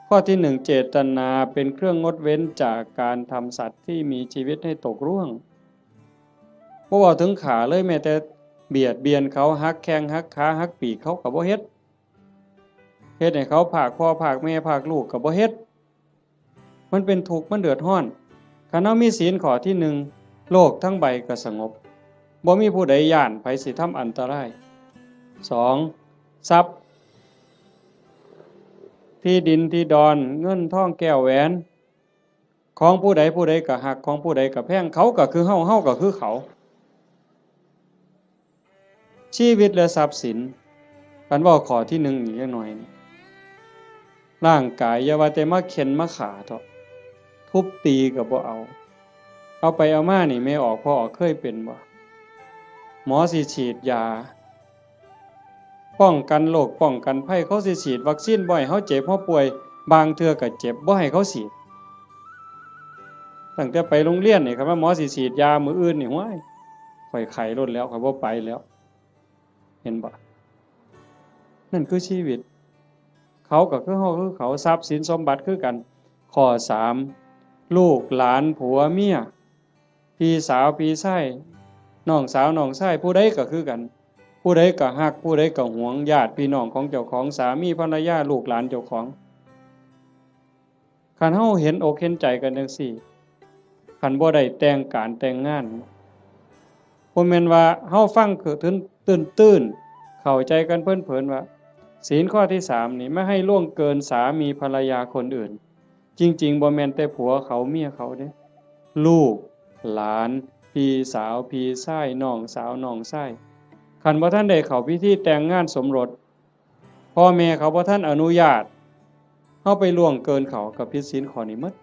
ข้อที่หนึ่ง เจตนาเป็นเครื่องงดเว้นจากการทำสัตว์ที่มีชีวิตให้ตกร่วง บ่เว้าถึงฆ่าเลย แม้แต่เบียดเบียนเขา หักแข้งหักขา หักปีกเขาก็บ่เฮ็ด เฮ็ดให้เขาพรากพ่อพรากแม่พรากลูกก็บ่เฮ็ด มันเป็นทุกข์ มันเดือดร้อน คันเฮามีศีลข้อที่หนึ่ง โลกทั้งใบก็สงบ บ่มีผู้ใดย้านไผสิทำอันตราย สอง ทรัพย์ ที่ดินที่ดอน เงินทองแก้วแหวน ของผู้ใดผู้ใดก็ฮัก ของผู้ใดก็แพง เขาก็คือเฮา เฮาก็คือเขา ชีวิตและทรัพย์สิน คันเว้าข้อที่หนึ่งอีกจักหน่อยนี่ ร่างกายอย่าว่าแต่มาเฆ็่นมาฆ่าเถาะ ทุบตีก็บ่เอา เอาไปเอามานี่ แม่ออกพ่อออกเคยเป็นบ่ หมอสิฉีดยา ป้องกันโรคป้องกันภัย เขาสิฉีดวัคซีนบ่ให้เฮาเจ็บเฮาป่วย บางเทื่อก็เจ็บ บ่ให้เขาฉีด ตั้งแต่ไปโรงเรียนนี่ คันว่าหมอสิฉีดยามื้ออื่นนี่ ห้วย ข้อยไข้โลดแล้ว ข้อยบ่ไปแล้ว เห็นบ่ นั่นคือชีวิต เขาก็คือเฮาคือเขา ทรัพย์สินสมบัติคือกัน ข้อสาม ลูกหลานผัวเมีย พี่สาวพี่ชาย น้องสาวน้องชาย ผู้ใดก็คือกัน ผู้ใดก็ฮัก ผู้ใดก็หวง ญาติพี่น้องของเจ้าของ สามีภรรยา ลูกหลานเจ้าของ คันเฮาเห็นอกเห็นใจกันจั่งซี้ คันบ่ได้แต่งการแต่งงาน บ่แม่นว่าเฮาฟังคือตื้นๆ เข้าใจกันเพลินๆ ว่า ศีลข้อที่สามนี่ ไม่ให้ล่วงเกินสามีภรรยาคนอื่น จริงๆ บ่แม่นแต่ผัวเขาเมียเขาเด้ ลูก หลาน พี่สาว พี่ชาย น้องสาว น้องชาย คันบ่ทันได้เข้าพิธีแต่งงานสมรส พ่อแม่เขาบ่ทันอนุญาต เฮาไปล่วงเกินเขา ก็ผิดศีลข้อนี้หมด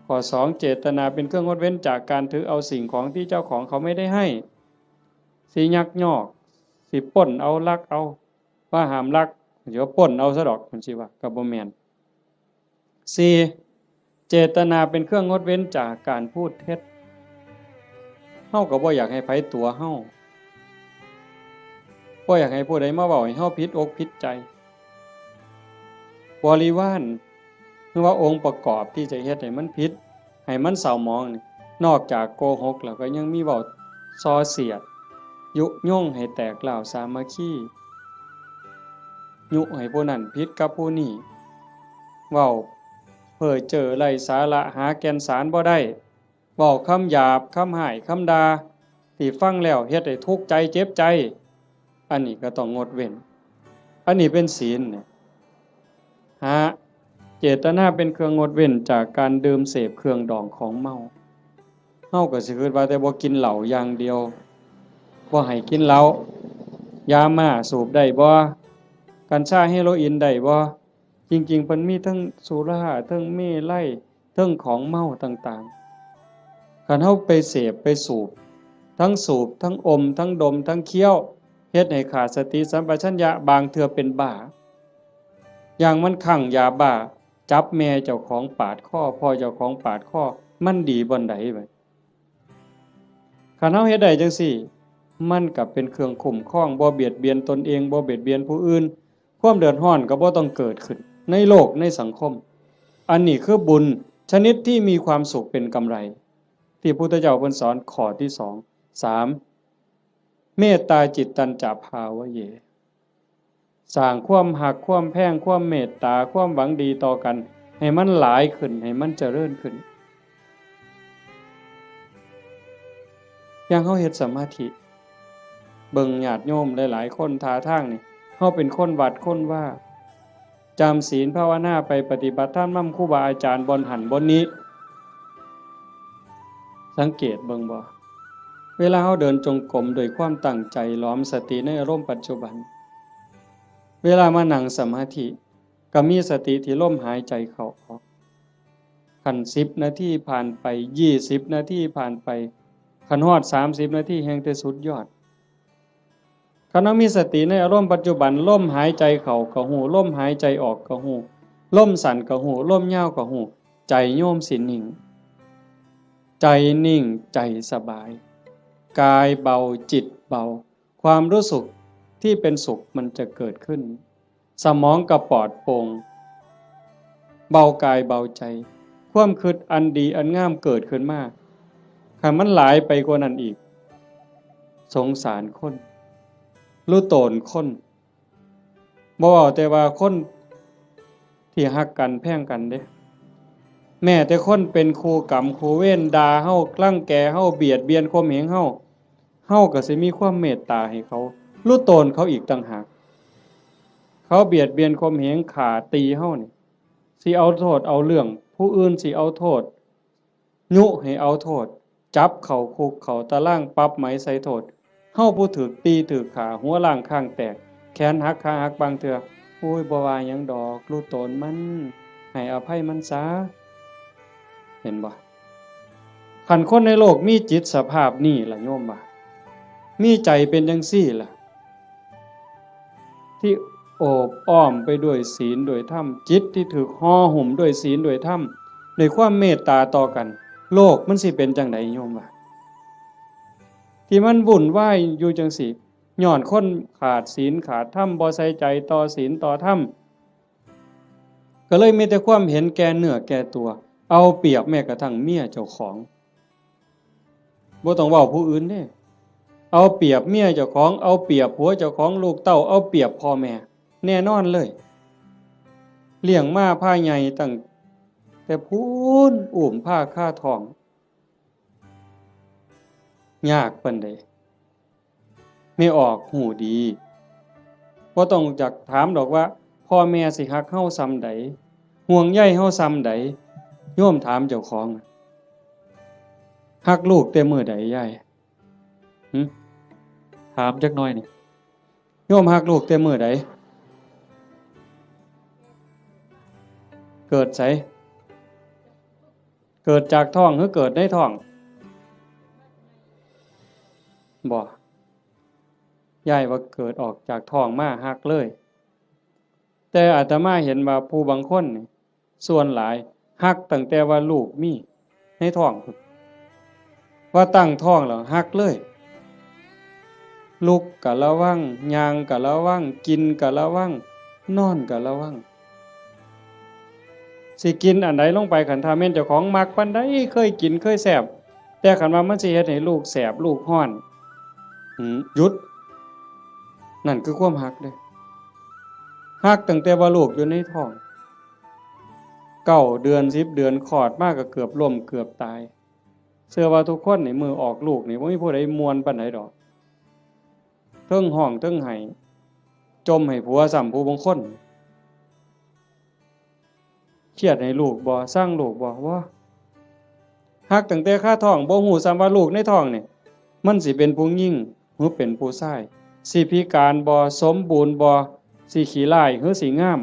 ข้อสอง เจตนาเป็นเครื่องงดเว้นจากการถือเอาสิ่งของที่เจ้าของเขาไม่ได้ให้ สิยักยอก สิปล้นเอา ลักเอา ว่าห้ามลัก สิว่าปล้นเอาซะดอก จั่งซี้ว่า ก็บ่แม่น สี่ เจตนาเป็นเครื่องงดเว้นจากการพูดเท็จ เฮาก็บ่อยากให้ไผตั๋วเฮา บ่อยากให้ผู้ใดมาเว้าให้เฮาผิดอกผิดใจ บริวาร หรือว่าองค์ประกอบที่จะเฮ็ดให้มันผิด ให้มันเศร้าหมองนี่ นอกจากโกหกแล้วก็ยังมีเว้าส่อเสียด ยุยงให้แตกร้าวสามัคคี ยุให้ผู้นั้นผิดกับผู้นี้ เว้าเพ้อเจ้อไร้สาระ หาแก่นสารบ่ได้ เว้าคำหยาบ คำฮ้าย คำด่า ที่ฟังแล้วเฮ็ดให้ทุกข์ใจเจ็บใจ อันนี้ก็ต้องงดเว้น อันนี้เป็นศีลเนี่ย ห้า เจตนาเป็นเครื่องงดเว้นจากการดื่มเสพเครื่องดองของเมา เฮาก็สิคิดว่าแต่บ่กินเหล้าอย่างเดียว บ่ให้กินเหล้า ยาม่าสูบได้บ่ กัญชาเฮโรอีนได้บ่ จริงๆ เพิ่นมีทั้งสุรา ทั้งเมรัย ทั้งของเมาต่างๆ คันเฮาไปเสพไปสูบ ทั้งสูบ ทั้งอม ทั้งดม ทั้งเคี้ยว เฮ็ดให้ขาดสติสัมปชัญญะ บางเทื่อเป็นบ้า อย่างมันคลั่งยาบ้า จับแม่เจ้าของปาดคอ พ่อเจ้าของปาดคอ มันดีบ่อนใดบัด คันเฮาเฮ็ดได้จั่งซี้ มันก็เป็นเครื่องคุ้มครอง บ่เบียดเบียนตนเอง บ่เบียดเบียนผู้อื่น ความเดือดร้อนก็บ่ต้องเกิดขึ้น ในโลกในสังคม อันนี้คือบุญชนิดที่มีความสุขเป็นกำไร ที่พุทธเจ้าเพิ่นสอนข้อที่สอง สาม เมตตาจิตตัญจะภาวะเย สร้างความฮัก ความแพง ความเมตตา ความหวังดีต่อกัน ให้มันหลายขึ้น ให้มันเจริญขึ้น อย่างเฮาเฮ็ดสมาธิ เบิ่งญาติโยมหลายๆ คนท่าทางนี่ เฮาเป็นคนวัดคนวา จำศีลภาวนาไป ปฏิบัติธรรมนำครูบาอาจารย์บ่อนหั้นบ่อนนี้ สังเกตเบิ่งบ่ เวลาเฮาเดินจงกรมด้วยความตั้งใจ หลอมสติในอารมณ์ปัจจุบัน เวลามานั่งสมาธิ ก็มีสติที่ลมหายใจเข้าออก คันสิบนาทีผ่านไป ยี่สิบนาทีผ่านไป คันฮอดสามสิบนาทีแฮ่งแต่สุดยอด คันเฮามีสติในอารมณ์ปัจจุบัน ลมหายใจเข้าก็ฮู้ ลมหายใจออกก็ฮู้ ลมสั้นก็ฮู้ ลมยาวก็ฮู้ ใจโยมสินิ่ง ใจนิ่ง ใจสบาย กายเบา จิตเบา ความรู้สึกที่เป็นสุขมันจะเกิดขึ้น สมองก็ปลอดโปร่ง เบากายเบาใจ ความคิดอันดีอันงามเกิดขึ้นมา คันมันหลายไปกว่านั้นอีก สงสารคน หรือโตนคน บ่เว้าแต่ว่าคนที่ฮักกันแพงกันเด้ แม้แต่คนเป็นคู่กรรมคู่เวร ด่าเฮา รังแกเฮา เบียดเบียนข่มเหงเฮา เฮาก็สิมีความเมตตาให้เขา หรือโตนเขาอีกต่างหาก เขาเบียดเบียนข่มเหง ฆ่าตีเฮานี่ สิเอาโทษเอาเรื่อง ผู้อื่นสิเอาโทษ ยุให้เอาโทษ จับเข้าคุกเข้าตาราง ปรับไหมใส่โทษ เฮาผู้ถูกตีถูกฆ่า หัวล้างคางแตก แขนหักขาหักบางเทื่อ โอ้ย บ่ว่าหยังดอก หรือโตนมัน ให้อภัยมันซะ เห็นบ่ คันคนในโลกมีจิตสภาพนี้ล่ะโยมว่า มีใจเป็นจั่งซี้ล่ะ ที่โอบอ้อมไปด้วยศีลด้วยธรรม จิตที่ถูกห่อหุ้มด้วยศีลด้วยธรรม ด้วยความเมตตาต่อกัน โลกมันสิเป็นจั่งใดโยมว่า ที่มันวุ่นวายอยู่จั่งซี้ ย้อนคนขาดศีลขาดธรรม บ่ใส่ใจต่อศีลต่อธรรม ก็เลยมีแต่ความเห็นแก่เนื้อแก่ตัว เอาเปรียบแม้กระทั่งเมียเจ้าของ บ่ต้องเว้าผู้อื่นเด้ เอาเปรียบเมียเจ้าของ เอาเปรียบผัวเจ้าของ ลูกเต้า เอาเปรียบพ่อแม่ แน่นอนเลย เลี้ยงมาพาใหญ่ตั้งแต่พู้น อุ้มพาคาท้อง ยากปานใด แม่ออกฮู้ดี บ่ต้องอยากถามดอกว่า พ่อแม่สิฮักเฮาส่ำใด ห่วงใยเฮาส่ำใด โยมถามเจ้าของ ฮักลูกแต่มื้อใดยาย หึ ถามจักหน่อยนี่ โยมฮักลูกแต่มื้อใด เกิดไส เกิดจากท้องหรือเกิดในท้อง บ่ ยายว่าเกิดออกจากท้องมาฮักเลย แต่อาตมาเห็นว่าผู้บางคนนี่ ส่วนหลายฮักตั้งแต่ว่าลูกมีในท้องพุ้น ว่าตั้งท้องแล้วฮักเลย ลุกก็ระวัง ย่างก็ระวัง กินก็ระวัง นอนก็ระวัง สิกินอันใดลงไป คันถ้าแม่นเจ้าของมักปานใด เคยกินเคยแซ่บ แต่คันว่ามันสิเฮ็ดให้ลูกแสบลูกร้อน หืม หยุด นั่นคือความฮักเด้ ฮักตั้งแต่ว่าลูกอยู่ในท้อง เก้าเดือน สิบเดือน คลอดมาก็เกือบล้มเกือบตาย เชื่อว่าทุกคนนี่มื้อออกลูกนี่บ่มีผู้ใดม่วนปานใดดอก เทิงฮ้องเทิงไห้ จ่มให้ผัวซ้ำผู้บางคน เครียดให้ลูกบ่ ซังลูกบ่ บ่ ฮักตั้งแต่คาท้อง บ่ฮู้ซ้ำว่าลูกในท้องนี่ มันสิเป็นผู้หญิงหรือเป็นผู้ชาย สิพิการบ่ สมบูรณ์บ่ สิขี้ร้ายหรือสิงาม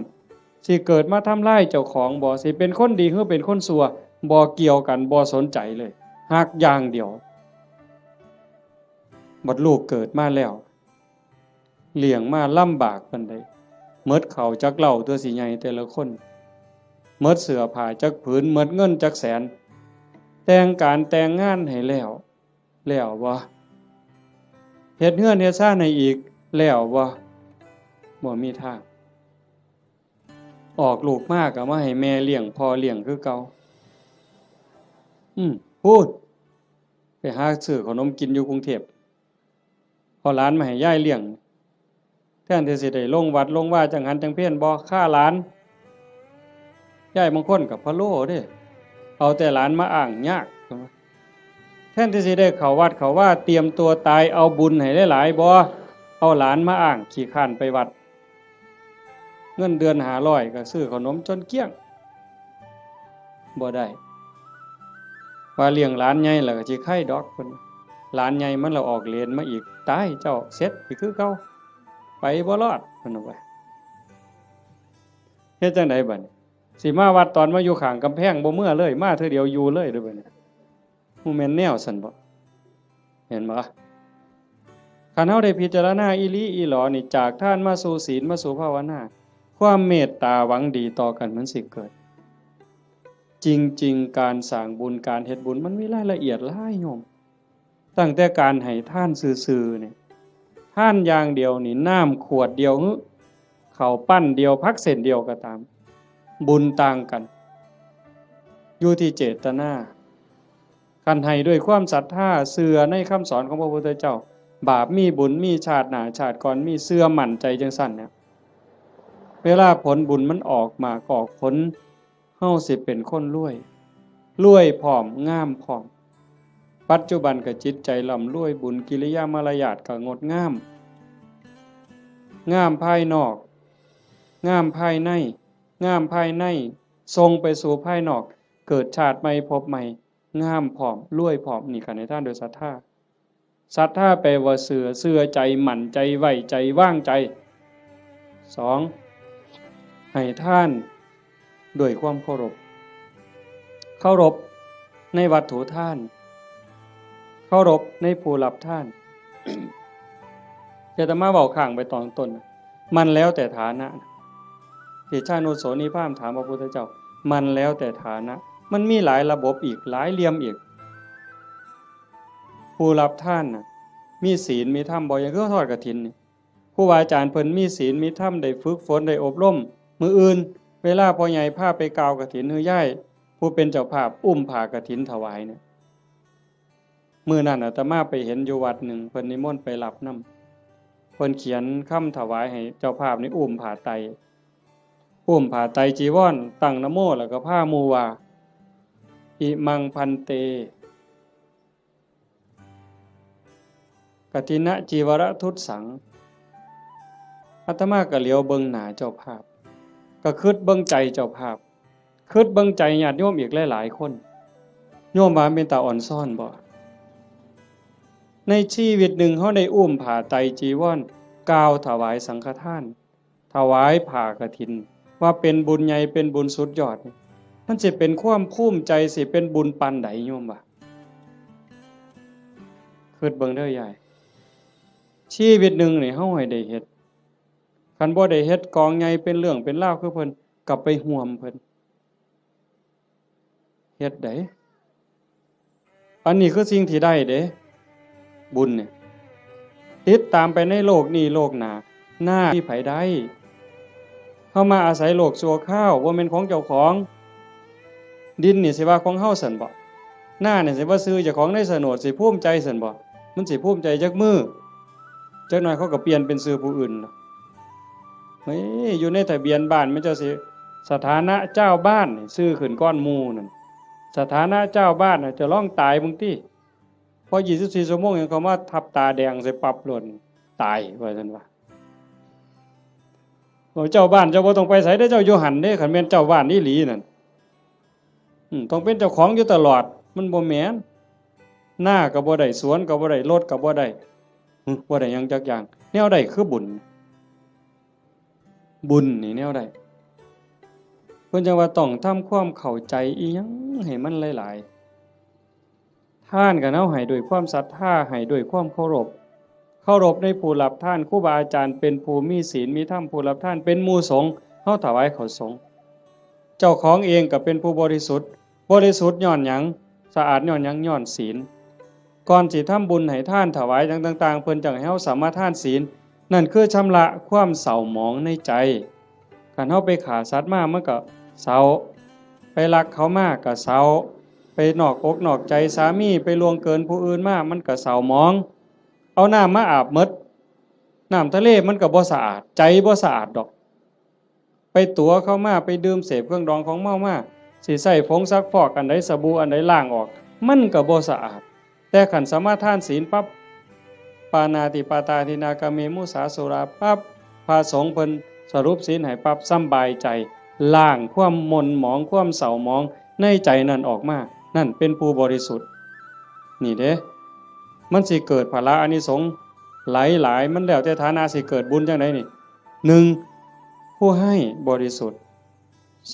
สิเกิดมาทำลายเจ้าของบ่ สิเป็นคนดีหรือเป็นคนชั่ว บ่เกี่ยวกัน บ่สนใจเลย ฮักอย่างเดียว บัดลูกเกิดมาแล้ว เลี้ยงมาลำบากปานใด หมดข้าวจักเล้าตัวสิใหญ่แต่ละคน หมดเสื้อผ้าจักผืน หมดเงินจักแสน แต่งการแต่งงานให้แล้ว แล้วบ่ เฮ็ดเฮือนเฮ็ดซานให้อีก แล้วบ่ บ่มีทาง ออกลูกมาก็มาให้แม่เลี้ยงพ่อเลี้ยงคือเก่า อืม พู้น ไปหาซื้อขนมกินอยู่กรุงเทพฯ เอาหลานมาให้ยายเลี้ยง แทนที่สิได้ลงวัดลงวาจังหันจังเพล บ่ ฆ่าหลาน ยายบางคนก็พะโล้เด้ เอาแต่หลานมาอ้างยาก แทนที่สิได้เข้าวัดเข้าวา เตรียมตัวตาย เอาบุญให้หลายๆ บ่ เอาหลานมาอ้าง ขี้คร้านไปวัด เงินเดือนห้าร้อยก็ซื้อขนมจนเกลี้ยง บ่ได้ ว่าเลี้ยงหลานใหญ่แล้วก็สิไคดอกเพิ่น หลานใหญ่มันละออกเลนมาอีก ตายเจ้า เสร็จอีกคือเก่า ไปบ่รอดเพิ่นว่า เฮ็ดจั่งใดบัดนี้ สิมาวัดตอนมาอยู่ข้างกำแพงบ่เมือเลย มาเทื่อเดียวอยู่เลยเด้อบัดนี้ ฮู้แม่นแนวซั่นบ่ เห็นบ่ คันเฮาได้พิจารณาอีหลีอีหลอนี่ จากทานมาสู่ศีลมาสู่ภาวนา ความเมตตาหวังดีต่อกันมันสิเกิด จริงๆ การสร้างบุญการเฮ็ดบุญมันมีรายละเอียดหลายโยม ตั้งแต่การให้ทานซื่อๆ นี่ ทานอย่างเดียวนี่ น้ำขวดเดียวหรือ ข้าวปั้นเดียว ผักเส้นเดียวก็ตาม บุญต่างกัน อยู่ที่เจตนา คันให้ด้วยความศรัทธา เชื่อในคำสอนของพระพุทธเจ้า บาปมีบุญมี ชาติหน้าชาติก่อนมี เชื่อมั่นใจจั่งซั้นเนี่ย เวลาผลบุญมันออกหมากออกผล เฮาสิเป็นคนรวย รวยพร้อม งามพร้อม ปัจจุบันก็จิตใจร่ำรวย บุญกิริยามารยาทก็งดงาม งามภายนอก งามภายใน งามภายใน ส่งไปสู่ภายนอก เกิดชาติใหม่ภพใหม่ งามพร้อม รวยพร้อม นี่คันให้ทานโดยศรัทธา ศรัทธาแปลว่าเชื่อ เชื่อใจ มั่นใจ ไว้ใจ วางใจ สอง ให้ทานด้วยความเคารพ เคารพในวัตถุทาน เคารพในผู้รับทาน อาตมาเว้าค้างไปตอนต้น มันแล้วแต่ฐานะ เตชานุโสนีพราหมณ์ถามพระพุทธเจ้า มันแล้วแต่ฐานะ มันมีหลายระบบอีก หลายเหลี่ยมอีก ผู้รับทานน่ะ มีศีลมีธรรมบ่ อย่างคือทอดกฐินนี่ ครูบาอาจารย์เพิ่นมีศีลมีธรรม ได้ฝึกฝน ได้อบรม มื้ออื่น เวลาพ่อใหญ่พาไปกล่าวกฐิน หรือยายผู้เป็นเจ้าภาพอุ้มผ้ากฐินถวายเนี่ย มื้อนั้นอาตมาไปเห็นอยู่วัดหนึ่ง เพิ่นนิมนต์ไปรับนำ เพิ่นเขียนคำถวายให้เจ้าภาพนี่อุ้มผ้าไตร อุ้มผ้าไตรจีวร ตั้งนะโม แล้วก็พาหมู่ว่า อิมังพันเต กฐินจีวรทุสสัง อาตมาก็เหลียวเบิ่งหน้าเจ้าภาพ ก็คิดเบิ่งใจเจ้าภาพ คิดเบิ่งใจญาติโยมอีกหลายๆ คน โยมว่าเป็นตาอ่อนซ้อนบ่ ในชีวิตหนึ่งเฮาได้อุ้มผ้าไตรจีวร กล่าวถวายสังฆทาน ถวายผ้ากฐิน ว่าเป็นบุญใหญ่ เป็นบุญสุดยอดนี่ มันสิเป็นความภูมิใจ สิเป็นบุญปานใดโยมว่า คิดเบิ่งเด้อยาย ชีวิตหนึ่งนี่เฮาให้ได้เฮ็ด คันบ่ได้เฮ็ดกองใหญ่เป็นเรื่องเป็นราวคือเพิ่น ก็ไปห่วมเพิ่น เฮ็ดได้ อันนี้คือสิ่งที่ได้เด้ บุญเนี่ย ติดตามไปในโลกนี้โลกหน้า หน้าที่ไผได้ เฮามาอาศัยโลกชั่วคราว บ่แม่นของเจ้าของ ดินนี่สิว่าของเฮาซั่นบ่ หน้านี่สิว่าชื่อเจ้าของในโฉนด สิภูมิใจซั่นบ่ มันสิภูมิใจจักมื้อ จักหน่อยเขาก็เปลี่ยนเป็นชื่อผู้อื่นล่ะ เฮ้ย อยู่ในทะเบียนบ้านมันเจ้าสิ สถานะเจ้าบ้านนี่ชื่อขึ้นก่อนหมู่นั่น สถานะเจ้าบ้านน่ะ จะลองตายเบิ่งติ พอยี่สิบสี่ชั่วโมงยังเขามาทับตาแดงใส่ปั๊บโลด ตายว่าซั่นว่า โอ้ เจ้าบ้านเจ้าบ่ต้องไปไสเด้อ เจ้าอยู่หั่นเด้ คันแม่นเจ้าบ้านอีหลีนั่น อืม ต้องเป็นเจ้าของอยู่ตลอด มันบ่แม่น นาก็บ่ได้ สวนก็บ่ได้ รถก็บ่ได้ หึ บ่ได้หยังจักอย่าง แนวใดคือบุญ บุญนี่แนวใด เพิ่นจั่งว่าต้องทำความเข้าใจอีหยังให้มันหลายๆ ทานก็เฮาให้ด้วยความศรัทธา ให้ด้วยความเคารพ เคารพในผู้รับทาน ครูบาอาจารย์เป็นผู้มีศีลมีธรรม ผู้รับทานเป็นหมู่สงฆ์ เฮาถวายข้าวสงฆ์ เจ้าของเองก็เป็นผู้บริสุทธิ์ บริสุทธิ์ย้อนหยัง สะอาดย้อนหยัง ย้อนศีล ก่อนสิทำบุญให้ทานถวายหยังต่างๆ เพิ่นจั่งให้เฮาสมาทานศีล นั่นคือชำระความเศร้าหมองในใจ คันเฮาไปฆ่าสัตว์มามันก็เศร้า ไปลักเขามาก็เศร้า ไปนอกอกนอกใจสามี ไปล่วงเกินผู้อื่นมา มันก็เศร้าหมอง เอาน้ำมาอาบหมด น้ำทะเลมันก็บ่สะอาด ใจบ่สะอาดดอก ไปตั๋วเขามา ไปดื่มเสพเครื่องดองของเมามา สิใช้ผงซักฟอกอันใด สบู่อันใดล้างออก มันก็บ่สะอาด แต่คันสมาทานศีลปั๊บ ปาณาติปาตาทินนากาเมมุสาสุราปั๊บ พระสงฆ์เพิ่นสรุปศีลให้ปั๊บ สำบายใจ ล้างความหม่นหมอง ความเศร้าหมองในใจนั่นออกมา นั่นเป็นผู้บริสุทธิ์ นี่เด้ มันสิเกิดผละอานิสงส์หลายๆ มันแล้วแต่ฐานะสิเกิดบุญจังใดนี่ หนึ่ง ผู้ให้บริสุทธิ์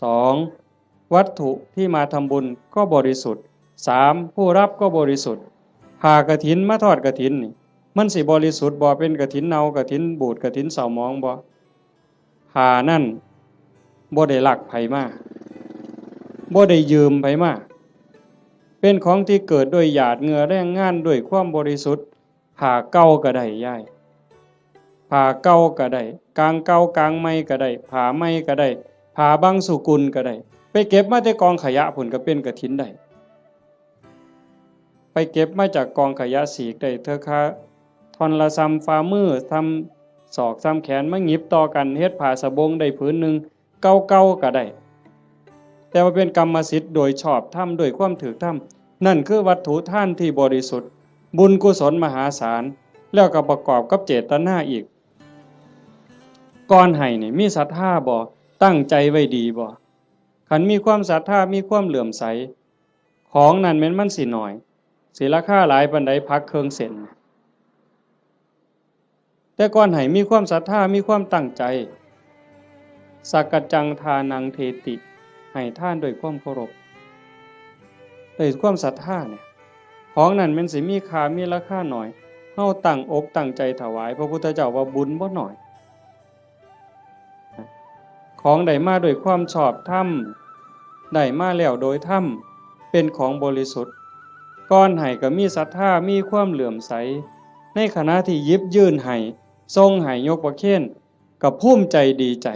สอง วัตถุที่มาทำบุญก็บริสุทธิ์ สาม ผู้รับก็บริสุทธิ์ ผ้ากฐินมาทอดกฐินนี่ มันสิบริสุทธิ์บ่ เป็นกฐินเน่ากฐินบูดกฐินเศร้าหมองบ่ ผ้านั่นบ่ได้ลักไผมา บ่ได้ยืมไผมา เป็นของที่เกิดด้วยหยาดเหงื่อแรงงานด้วยความบริสุทธิ์ ผ้าเก่าก็ได้ยาย ผ้าเก่าก็ได้ กางเก่ากางใหม่ก็ได้ ผ้าใหม่ก็ได้ ผ้าบางสุกุลก็ได้ ไปเก็บมาแต่กองขยะพุ้นก็เป็นกฐินได้ ไปเก็บมาจากกองขยะสีกได้เทื่อคาท่อนละส่ำฝ่ามือ ส่ำศอก ส่ำแขน มาหยิบต่อกันเฮ็ดผ้าสบงได้ผืนหนึ่ง เก่าๆก็ได้ แต่ว่าเป็นกรรมสิทธิ์โดยชอบธรรม ด้วยความถูกธรรม นั่นคือวัตถุทานที่บริสุทธิ์ บุญกุศลมหาศาล แล้วก็ประกอบกับเจตนาอีก ก่อนให้นี่มีศรัทธาบ่ ตั้งใจไว้ดีบ่ คันมีความศรัทธา มีความเลื่อมใส ของนั่นแม่นมันสิน้อย สิราคาหลายปานใด ผักเครื่องเส้น แต่ก่อนให้มีความศรัทธา มีความตั้งใจ สักกัจจังทานังเทติ ให้ทานด้วยความเคารพ ด้วยความศรัทธาเนี่ย ของนั่นแม่นสิมีค่า มีราคาน้อย เฮาตั้งอกตั้งใจถวาย พระพุทธเจ้าว่าบุญบ่น้อย ของได้มาด้วยความชอบธรรม ได้มาแล้วโดยธรรม เป็นของบริสุทธิ์ ก่อนให้ก็มีศรัทธา มีความเลื่อมใส ในขณะที่หยิบยื่นให้ ส่งให้ ยกประเคน ก็ภูมิใจดีใจ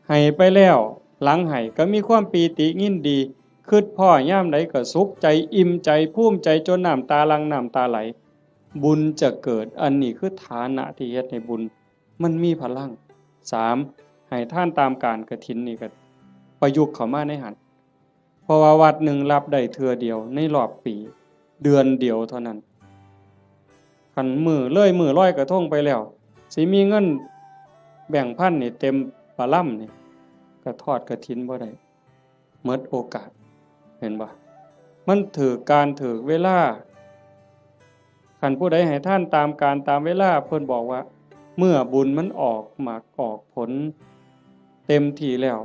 ให้ไปแล้ว หลังให้ก็มีความปีติยินดี คิดพ้อยามใดก็สุขใจ อิ่มใจ ภูมิใจ จนน้ำตาหลั่ง น้ำตาไหล บุญจะเกิด อันนี้คือฐานะที่เฮ็ดให้บุญมันมีพลัง สาม ให้ทานตามกาลกฐินนี่ก็ประยุกต์เข้ามาในหั้น เพราะว่าวัดหนึ่งรับได้เทื่อเดียวในรอบปี เดือนเดียวเท่านั้น คันมื้อเลยมื้อลอยกระทงไปแล้ว สิมีเงินแบงค์พันนี่เต็มปะลำนี่ ก็ทอดกฐินบ่ได้ หมดโอกาส เห็นบ่ มันถืกกาลถืกเวลา คันผู้ใดให้ทานตามกาลตามเวลา เพิ่นบอกว่า เมื่อบุญมันออกหมากออกผลเต็มที่แล้ว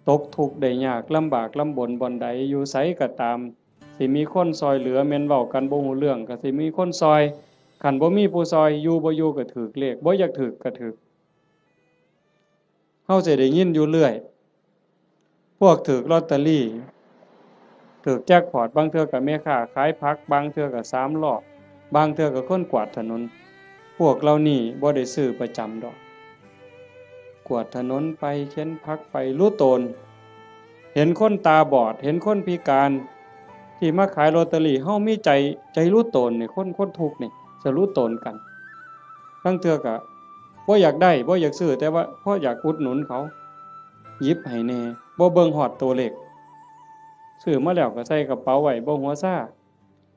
ตกทุกข์ได้ยาก ลำบากลำบนบ่อนใด อยู่ไสก็ตาม สิมีคนซอยเหลือ แม่นเว้ากันบ่ฮู้เรื่อง ก็สิมีคนซอย คันบ่มีผู้ซอย อยู่บ่อยู่ก็ถืกเลข บ่อยากถืกก็ถืก เฮาสิได้ยินอยู่เรื่อย พวกถืกลอตเตอรี่ ถืกแจ็คพอต บางเทื่อก็แม่ค้าขายผัก บางเทื่อก็สามล้อ บางเทื่อก็คนกวาดถนน พวกเหล่านี้บ่ได้ซื้อประจำดอก กวาดถนนไป เข็นผักไป รู้ตน เห็นคนตาบอด เห็นคนพิการ ที่มาขายลอตเตอรี่ เฮามีใจ ใจรู้ตนนี่ คน คนทุกข์นี่ จะรู้ตนกัน บางเทื่อก็บ่อยากได้ บ่อยากซื้อ แต่ว่าพออยากอุดหนุนเขา หยิบให้แหน่ บ่เบิ่งฮอดตัวเลข ซื้อมาแล้วก็ใส่กระเป๋าไว้ บ่หัวซา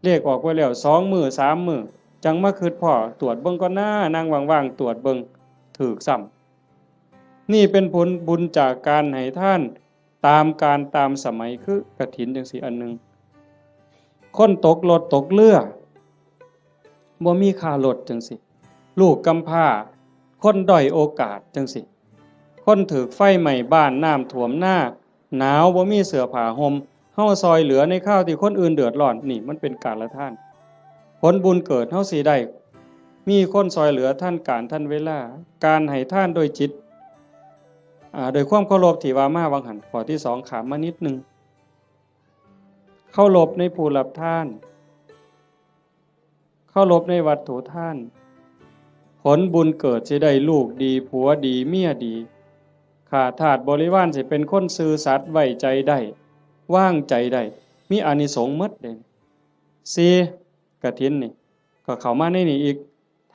เลขออกไปแล้วสองมื้อสามมื้อ จั่งมาคิดพ้อ ตรวจเบิ่งก่อนนะ นั่งว่างๆ ตรวจเบิ่ง ถืกซ้ำ นี่เป็นผลบุญจากการให้ทานตามกาลตามสมัย คือกฐินจั่งซี้อันหนึ่ง คนตกรถตกเรือ บ่มีค่ารถจั่งซี้ ลูกกำพร้า คนด้อยโอกาสจั่งซี้ คนถืกไฟไหม้บ้าน น้ำท่วมนา หนาวบ่มีเสื้อผ้าห่ม เฮาซอยเหลือในคราวที่คนอื่นเดือดร้อน นี่มันเป็นกาลทาน ผลบุญเกิดเฮาสิได้ มีคนซอยเหลือทันกาลทันเวลา การให้ทานโดยจิต อ่า โดยความเคารพที่ว่ามาหว่างหั้น ข้อที่สองข้ามมานิดหนึ่ง เคารพในผู้รับทาน เคารพในวัตถุทาน ผลบุญเกิดสิได้ลูกดี ผัวดี เมียดี ข้าทาสบริวารสิเป็นคนซื่อสัตย์ ไว้ใจได้ วางใจได้ มีอานิสงส์หมดเด้ สี่ กฐินนี่ ก็เข้ามาในนี้อีก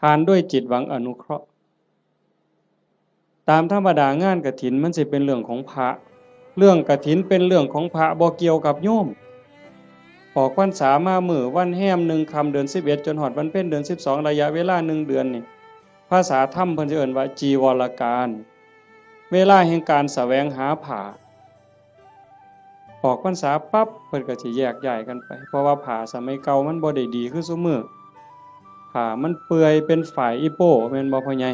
ทานด้วยจิตหวังอนุเคราะห์ ตามธรรมดางานกฐินมันสิเป็นเรื่องของพระ เรื่องกฐินเป็นเรื่องของพระ บ่เกี่ยวกับโยม ออกพรรษามามื้อวันแฮมหนึ่งค่ำเดือนสิบเอ็ด จนฮอดวันเพ็ญเดือนสิบสอง ระยะเวลาหนึ่งเดือนนี่ ภาษาธรรมเพิ่นสิเอิ้นว่าจีวรกาล เวลาแห่งการแสวงหาผ้า ออกพรรษาปั๊บเพิ่นก็สิแยกย้ายกันไป เพราะว่าผ้าสมัยเก่ามันบ่ได้ดีคือซุมื้อ ผ้ามันเปื่อยเป็นฝ้ายอีโป้ แม่นบ่พ่อใหญ่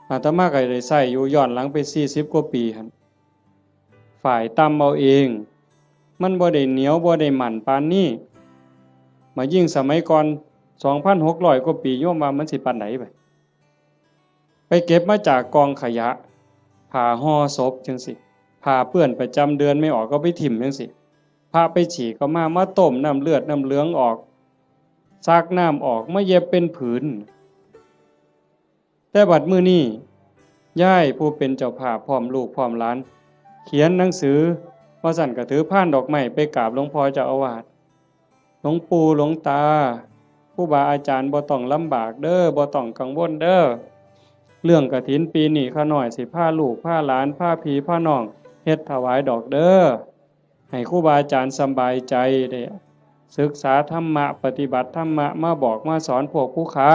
อาตมาก็ได้ใช้อยู่ย้อนหลังไปสี่สิบกว่าปีหั่น ฝ้ายตำเอาเอง มันบ่ได้เหนียวบ่ได้มั่นปานนี้ มายิ่งสมัยก่อน สองพันหกร้อยกว่าปี โยมว่ามันสิปานใดบัด ไปเก็บมาจากกองขยะ ผ้าห่อศพจั่งซี้ ผ้าเปื้อนประจำเดือนไม่ออกก็ไปถิ่มจั่งซี้ พระไปฉี่ก็มา มาต้มน้ำเลือดน้ำเหลืองออก ซักน้ำออก มาเย็บเป็นผืน แต่บัดมื้อนี้ ยายผู้เป็นเจ้าภาพพร้อมลูกพร้อมหลาน เขียนหนังสือ ว่าซั่นก็ถือพานดอกไม้ไปกราบหลวงพ่อเจ้าอาวาส หลวงปู่หลวงตา ครูบาอาจารย์บ่ต้องลำบากเด้อ บ่ต้องกังวลเด้อ เรื่องกฐินปีนี้ข้าน้อยสิพาลูกพาหลานพาพี่พาน้องเฮ็ดถวายดอกเด้อ ให้ครูบาอาจารย์สำบายใจ ได้ศึกษาธรรมะ ปฏิบัติธรรมะ มาบอกมาสอนพวกผู้ค้า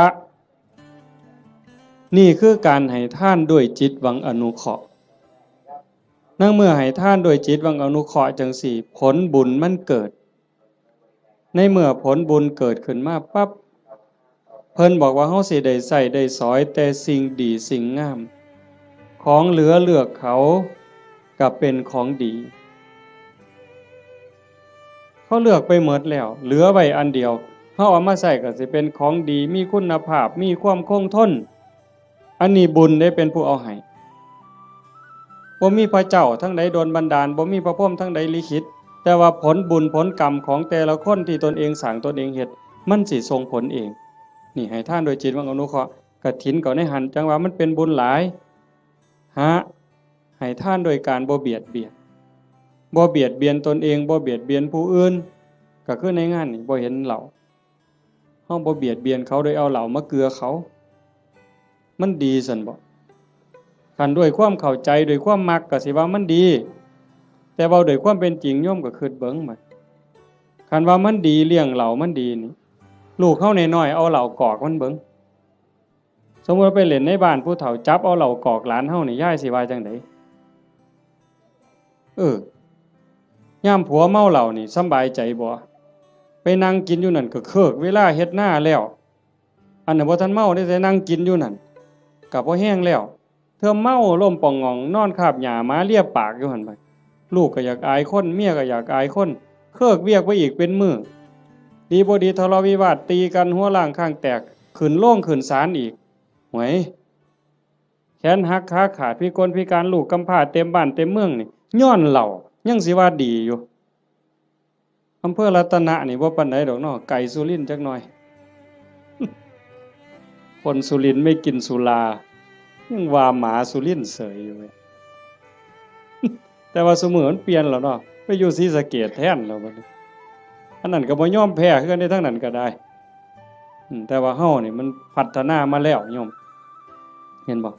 นี่คือการให้ทานด้วยจิตหวังอนุเคราะห์ ในเมื่อให้ทานด้วยจิตหวังอนุเคราะห์จั่งซี้ ผลบุญมันเกิด ในเมื่อผลบุญเกิดขึ้นมาปั๊บ เพิ่นบอกว่าเฮาสิได้ใช้ได้สอยแต่สิ่งดีสิ่งงาม ของเหลือเลือกเขาก็เป็นของดี เขาเลือกไปหมดแล้ว เหลือไว้อันเดียว เฮาเอามาใช้ก็สิเป็นของดี มีคุณภาพ มีความคงทน อันนี้บุญเด้เป็นผู้เอาให้ บ่มีพระเจ้าทางใดดลบันดาล บ่มีพระพรหมทางใดลิขิต แต่ว่าผลบุญผลกรรมของแต่ละคนที่ตนเองสร้างตนเองเฮ็ด มันสิส่งผลเอง นี่ให้ทานโดยจิตหวังอนุเคราะห์ กฐินก็ในหั่น จั่งว่ามันเป็นบุญหลาย หา ให้ทานโดยการบ่เบียดเบียน บ่เบียดเบียนตนเอง บ่เบียดเบียนผู้อื่น ก็คือในงานนี่บ่เห็นเหล้า เฮาบ่เบียดเบียนเขาโดยเอาเหล้ามาเกือเขา มันดีซั่นบ่ คันด้วยความเข้าใจ ด้วยความมักก็สิว่ามันดี แต่เว้าด้วยความเป็นจริง โยมก็คิดเบิ่งบัด คันว่ามันดี เลี้ยงเหล้ามันดีนี่ ลูกเฮาน้อยๆ เอาเหล้ากอกมันเบิ่ง สมมุติว่าไปเล่นในบ้านผู้เฒ่า จับเอาเหล้ากอกหลานเฮานี่ ยายสิว่าจั่งใด เออ ยามผัวเมาเหล้านี่สำบายใจบ่ ไปนั่งกินอยู่นั่นก็เคิกเวลาเฮ็ดนาแล้ว อันนั้นบ่ทันเมาเด้ แต่นั่งกินอยู่นั่น ก็พอแฮงแล้ว เทื่อเมาล้มป่องหง่อง นอนคาบหญ้าหมาเลียปากอยู่หั่นบัด ลูกก็อยากอายคน เมียก็อยากอายคน เคิกเวียกไปอีกเป็นมื้อ ดีบ่ดีทะเลาะวิวาทตีกัน หัวล้างข้างแตก ขึ้นโรงขึ้นศาลอีก หวย แขนหักขาขาด พิกลพิการ ลูกกำพร้าเต็มบ้านเต็มเมืองนี่ ย้อนเหล้า ยังสิว่าดีอยู่ อำเภอรัตนะนี่บ่ปานใดดอกเนาะ ไกลสุรินทร์จักหน่อย คนสุรินทร์ไม่กินสุรา ยังว่าหมาสุรินทร์เสยอยู่เว้ย แต่ว่าซุมื้อมันเปลี่ยนแล้วเนาะ ไปอยู่ศรีสะเกษแทนแล้วบัดนี้ อันนั้นก็บ่ยอมแพ้คือกันเด้ ทางนั้นก็ได้ อืม แต่ว่าเฮานี่มันพัฒนามาแล้วโยม เห็นบ่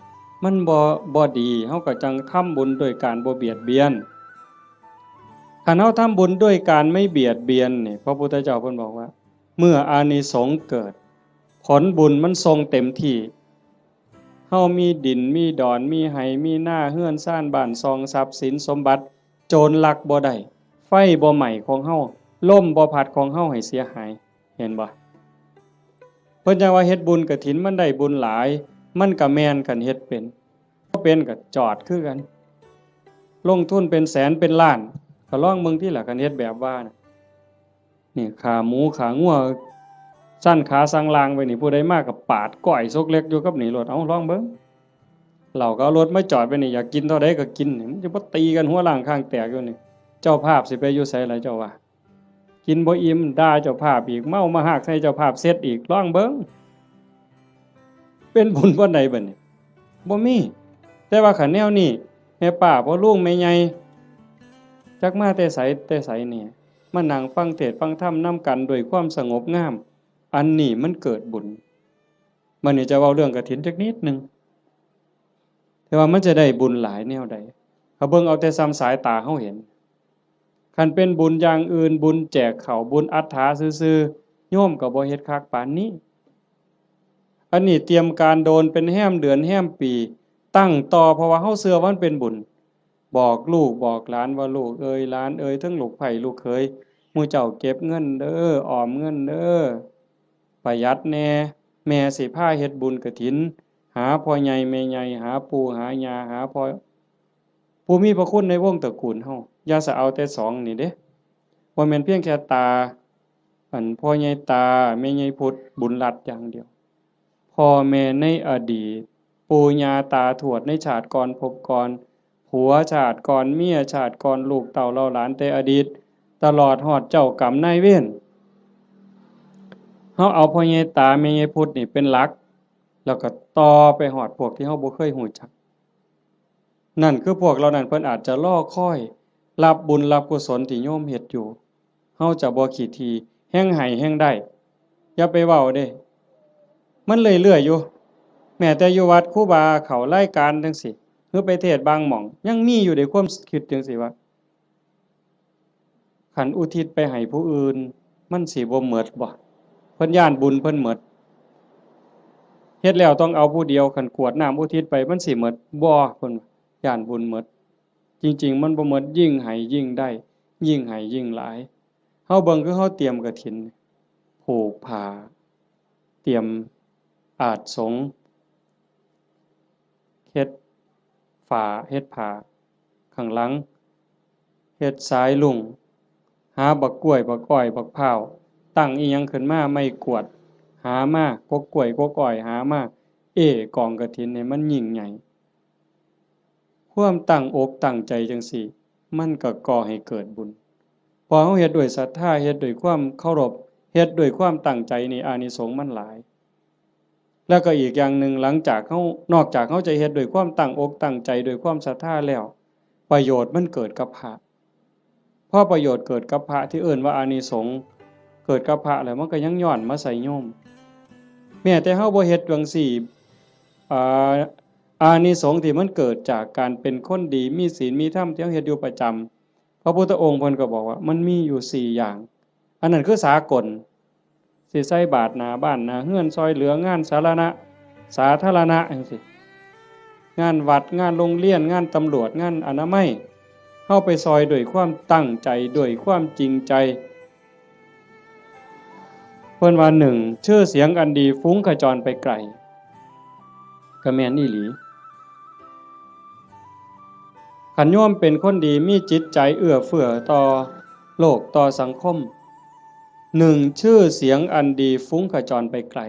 มันบ่ บ่ดี เฮาก็จั่งทำบุญโดยการบ่เบียดเบียน คันเฮาทำบุญด้วยการไม่เบียดเบียนนี่ พระพุทธเจ้าเพิ่นบอกว่า เมื่ออานิสงส์เกิด ผลบุญมันส่งเต็มที่ เฮามีดิน มีดอน มีไฮ่ มีนา เฮือนซาน บ้านช่อง ทรัพย์สินสมบัติ โจรลักบ่ได้ ไฟบ่ไหม้ของเฮา ลมบ่พัดของเฮาให้เสียหาย เห็นบ่ เพิ่นจั่งว่าเฮ็ดบุญกฐินมันได้บุญหลาย มันก็แม่นคันเฮ็ดเป็น บ่เป็นก็จอดคือกัน ลงทุนเป็นแสนเป็นล้าน ก็ลองเบิ่งติล่ะ คันเฮ็ดแบบว่าน่ะ นี่ขาหมูขางัว ซั่นขาสั่งลางไว้นี่ ผู้ใดมาก็ปาดก้อยซกเล็กอยู่กับนี่โลด เอาลองเบิ่ง เหล้าก็เอารถมาจอดไว้นี่ อยากกินเท่าใดก็กินนี่ มันจะบ่ตีกันหัวล้างข้างแตกอยู่นี่ เจ้าภาพสิไปอยู่ไสล่ะเจ้าว่า กินบ่อิ่ม ด่าเจ้าภาพอีก เมามาฮากใส่เจ้าภาพเสร็จอีก ลองเบิ่ง เป็นบุญปานใดบัดนี้ บ่มี แต่ว่าคันแนวนี้ แม่ป้าพ่อลุงแม่ใหญ่ จักมาแต่ไสแต่ไสนี่ มานั่งฟังเทศน์ฟังธรรมนำกันด้วยความสงบงาม อันนี้มันเกิดบุญ บัดนี้จะเว้าเรื่องกฐินจักนิดหนึ่ง แต่ว่ามันจะได้บุญหลายแนวใด เขาเบิ่งเอาแต่ส่ำสายตาเฮาเห็น คันเป็นบุญอย่างอื่น บุญแจกข้าว บุญอัฏฐาซื่อๆ โยมก็บ่เฮ็ดคักปานนี้ อันนี้เตรียมการโดนเป็นแฮมเดือนแฮมปี ตั้งต่อ เพราะว่าเฮาเชื่อว่ามันเป็นบุญ บอกลูกบอกหลานว่า ลูกเอยหลานเอย ทั้งลูกใภ้ลูกเขย หมู่เจ้าเก็บเงินเด้อ ออมเงินเด้อ ประหยัดแหน่ แม่สิพาเฮ็ดบุญกฐิน หาพ่อใหญ่แม่ใหญ่ หาปู่หาย่า หาพ่อ ผู้มีพระคุณในวงตระกูลเฮา อย่าสะเอาแต่สองนี่เด้ บ่แม่นเพียงแค่ตา อันพ่อใหญ่ตา แม่ใหญ่พุทธ บุญรัตน์อย่างเดียว พ่อแม่ในอดีต ปู่ย่าตาทวดในชาติก่อนภพก่อน ผัวชาติก่อน เมียชาติก่อน ลูกเต้าเหล่าหลานแต่อดีต ตลอดฮอดเจ้ากรรมนายเวร เฮาเอาพ่อใหญ่ตาแม่ใหญ่พุทธนี่เป็นหลัก แล้วก็ต่อไปฮอดพวกที่เฮาบ่เคยฮู้จัก นั่นคือพวกเหล่านั้นเพิ่นอาจจะรอคอยรับบุญรับกุศลที่โยมเฮ็ดอยู่ เฮาจะบ่ขี้ถี่ แฮ่งให้แฮ่งได้ อย่าไปเว้าเด้ มันเรื่อยๆอยู่ แม้แต่อยู่วัดครูบาเข้ารายการจั่งซี้ หรือไปเทศน์บางหม่อง ยังมีอยู่เด้ ความคิดจั่งซี้ว่า คันอุทิศไปให้ผู้อื่น มันสิบ่หมดบ่ เพิ่นย้านบุญเพิ่นหมด เฮ็ดแล้วต้องเอาผู้เดียว คันกรวดน้ำอุทิศไป มันสิหมดบ่ เพิ่นย้านบุญหมด จริงๆ มันบ่หมด ยิ่งให้ยิ่งได้ ยิ่งให้ยิ่งหลาย เฮาเบิ่งคือเฮาเตรียมกฐิน ผูกผ้า เตรียมอาสน์สงฆ์ เฮ็ดฝา เฮ็ดผ้าข้างหลัง เฮ็ดสายลุง หาบักกล้วย บักอ้อย บักพร้าว ตั้งอีหยังขึ้นมา ไม้กวาด หามา กกกล้วย กกอ้อย หามา เอ้กองกฐินให้มันยิ่งใหญ่ ความตั้งอกตั้งใจจั่งซี้ มันก็ก่อให้เกิดบุญ พอเฮาเฮ็ดด้วยศรัทธา เฮ็ดด้วยความเคารพ เฮ็ดด้วยความตั้งใจนี่ อานิสงส์มันหลาย แล้วก็อีกอย่างหนึ่ง หลังจากเฮา นอกจากเฮาจะเฮ็ดด้วยความตั้งอกตั้งใจ ด้วยความศรัทธาแล้ว ประโยชน์มันเกิดกับพระ พอประโยชน์เกิดกับพระที่เอิ้นว่าอานิสงส์เกิดกับพระแล้ว มันก็ยังย้อนมาใส่โยม แม้แต่เฮาบ่เฮ็ดจั่งซี้ อ่า อานิสงส์ที่มันเกิดจากการเป็นคนดี มีศีล มีธรรม ที่เฮาเฮ็ดอยู่ประจำ พระพุทธองค์เพิ่นก็บอกว่ามันมีอยู่สี่อย่าง อันนั้นคือสากล สิใส่บาตรหน้าบ้านหน้าเฮือน ซ่อยเหลืองานสาธารณะ สาธารณะจั่งซี้ งานวัด งานโรงเรียน งานตำรวจ งานอนามัย เฮาไปซ่อยด้วยความตั้งใจ ด้วยความจริงใจ เพิ่นว่า หนึ่ง ชื่อเสียงอันดีฟุ้งขจรไปไกล ก็แม่นอีหลี คันโยมเป็นคนดี มีจิตใจเอื้อเฟื้อต่อโลก ต่อสังคม หนึ่ง ชื่อเสียงอันดีฟุ้งขจรไปไกล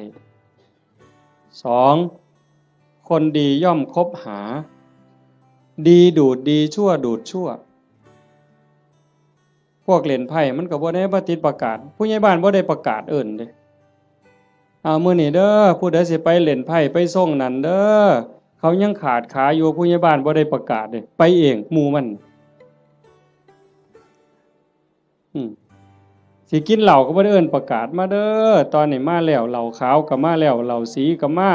สอง คนดีย่อมคบหา ดีดูดดี ชั่วดูดชั่ว พวกเล่นไพ่มันก็บ่ได้มาติดประกาศ ผู้ใหญ่บ้านบ่ได้ประกาศเอิ้นเด้ เอามื้อนี้เด้อ ผู้ใดสิไปเล่นไพ่ไปซ่งนั่นเด้อ เขายังขาดขาอยู่ ผู้ใหญ่บ้านบ่ได้ประกาศเด้ ไปเองหมู่มัน อืม สิกินเหล้าก็บ่ได้เอิ้นประกาศ มาเด้อ ตอนนี้มาแล้ว เหล้าขาวก็มาแล้ว เหล้าสีก็มา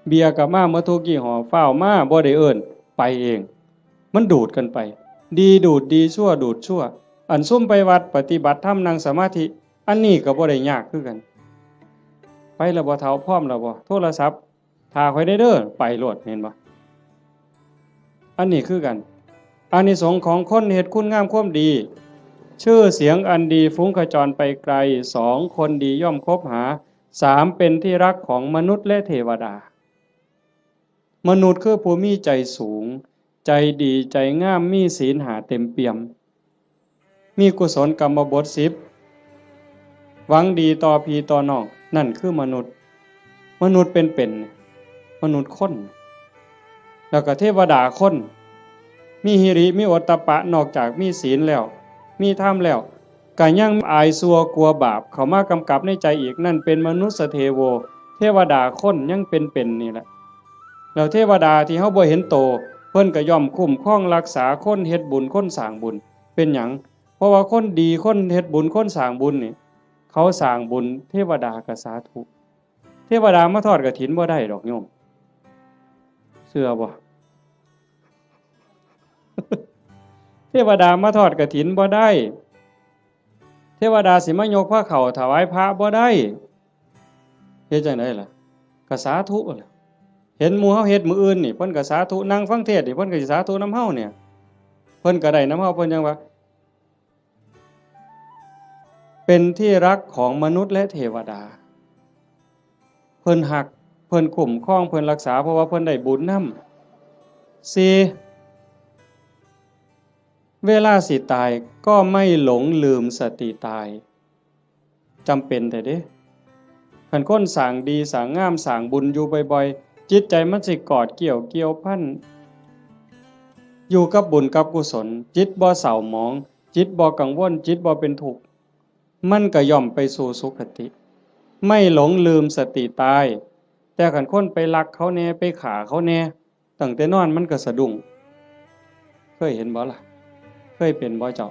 เบียร์ก็มา หมดทุกยี่ห้อ ฟ้าวมา บ่ได้เอิ้น ไปเอง มันดูดกันไป ดีดูดดี ชั่วดูดชั่ว อันซุมไปวัดปฏิบัติธรรมนั่งสมาธิ อันนี้ก็บ่ได้ยากคือกัน ไปแล้วบ่เฒ่า พร้อมแล้วบ่ โทรศัพท์ ถ้าข้อยได้เด้อ ไปโลด เห็นบ่ อันนี้คือกัน อานิสงส์ของคนเฮ็ดคุณงามความดี ชื่อเสียงอันดีฟุ้งขจรไปไกล สอง คนดีย่อมคบหา สาม เป็นที่รักของมนุษย์และเทวดา มนุษย์คือผู้มีใจสูง ใจดี ใจงาม มีศีลห้าเต็มเปี่ยม มีกุศลกรรมบทสิบ หวังดีต่อพี่ต่อน้อง นั่นคือมนุษย์ มนุษย์เป็นๆ มนุษย์คน แล้วก็เทวดาคน มีหิริ มีโอตตัปปะ นอกจากมีศีลแล้ว มีธรรมแล้ว ก็ยังอายชั่วกลัวบาปเข้ามากำกับในใจอีก นั่นเป็นมนุสสเทโว เทวดาคนยังเป็นๆ นี่แหละ แล้วเทวดาที่เฮาบ่เห็นโต เพิ่นก็ย่อมคุ้มครองรักษาคนเฮ็ดบุญ คนสร้างบุญ เป็นหยัง เพราะว่าคนดี คนเฮ็ดบุญ คนสร้างบุญนี่ เขาสร้างบุญ เทวดาก็สาธุ เทวดามาทอดกฐินบ่ได้ดอกโยม เชื่อบ่ เทวดามาทอดกฐินบ่ได้ เทวดาสิมายกพระเข้าถวายพระบ่ได้ เฮ็ดจั่งใดล่ะ ก็สาธุล่ะ เห็นหมู่เฮาเฮ็ดมื้ออื่นนี่ เพิ่นก็สาธุ นั่งฟังเทศน์นี่ เพิ่นก็สิสาธุนำเฮาเนี่ย เพิ่นก็ได้นำเฮา เพิ่นจั่งว่า เป็นที่รักของมนุษย์และเทวดา เพิ่นฮัก เพิ่นคุ้มครอง เพิ่นรักษา เพราะว่าเพิ่นได้บุญนำ สี่ เวลาสิตายก็ไม่หลงลืมสติตาย จำเป็นแท้เด้ คันคนสร้างดีสร้างงามสร้างบุญอยู่บ่อยๆ จิตใจมันสิกอดเกี่ยวเกี่ยวพัน อยู่กับบุญกับกุศล จิตบ่เศร้าหมอง จิตบ่กังวล จิตบ่เป็นทุกข์ มันก็ย่อมไปสู่สุคติ ไม่หลงลืมสติตาย แต่คันคนไปลักเขาแหน่ ไปฆ่าเขาแหน่ ตั้งแต่นอนมันก็สะดุ้ง เคยเห็นบ่ล่ะ เคยเป็นบ่เจ้า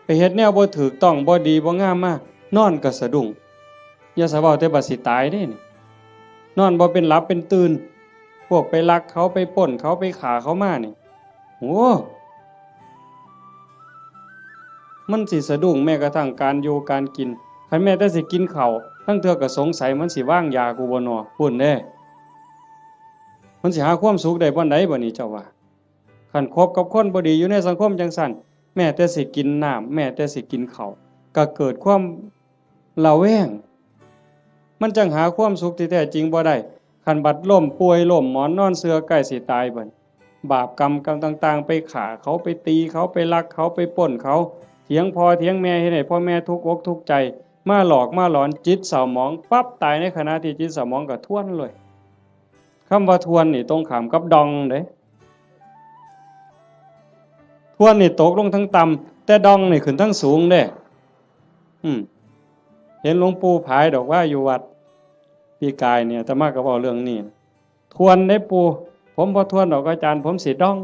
ไปเฮ็ดแนวบ่ถูกต้อง บ่ดีบ่งามมา นอนก็สะดุ้ง อย่าสะเว้าแต่บัดสิตายเด้นี่ นอนบ่เป็นหลับเป็นตื่น พวกไปลักเขา ไปปล้นเขา ไปฆ่าเขามานี่ โอ้ มันสิสะดุ้งแม้กระทั่งการอยู่การกิน คันแม้แต่สิกินข้าว ลางเทื่อก็สงสัยมันสิวางยากูบ่น้อ พู้นเด้ มันสิหาความสุขได้บ่อนใดบ่นี่เจ้าว่า คันคบกับคนบ่ดีอยู่ในสังคมจั่งซั้น แม้แต่สิกินน้ำ แม้แต่สิกินข้าว ก็เกิดความระแวง มันจั่งหาความสุขที่แท้จริงบ่ได้ คันบัดล้มป่วยล้มหมอนนอนเสื่อใกล้สิตายบัด บาปกรรมกรรมต่างๆ ไปฆ่าเขา ไปตีเขา ไปลักเขา ไปปล้นเขา เถียงพ่อเถียงแม่ เฮ็ดให้พ่อแม่ทุกข์อกทุกข์ใจ มาหลอกมาหลอน จิตเศร้าหมองปั๊บ ตายในขณะที่จิตเศร้าหมองก็ทวนเลย คำว่าทวนนี่ตรงข้ามกับด่องเด้ ทวนนี่ตกลงทางต่ำ แต่ด่องนี่ขึ้นทางสูงเด้ อืม เห็นหลวงปู่ผายดอกว่าอยู่วัด ปีกายเนี่ย อาตมาก็เว้าเรื่องนี้ ทวนได้ปู่ ผมบ่ทวนดอกอาจารย์ ผมสิด่อง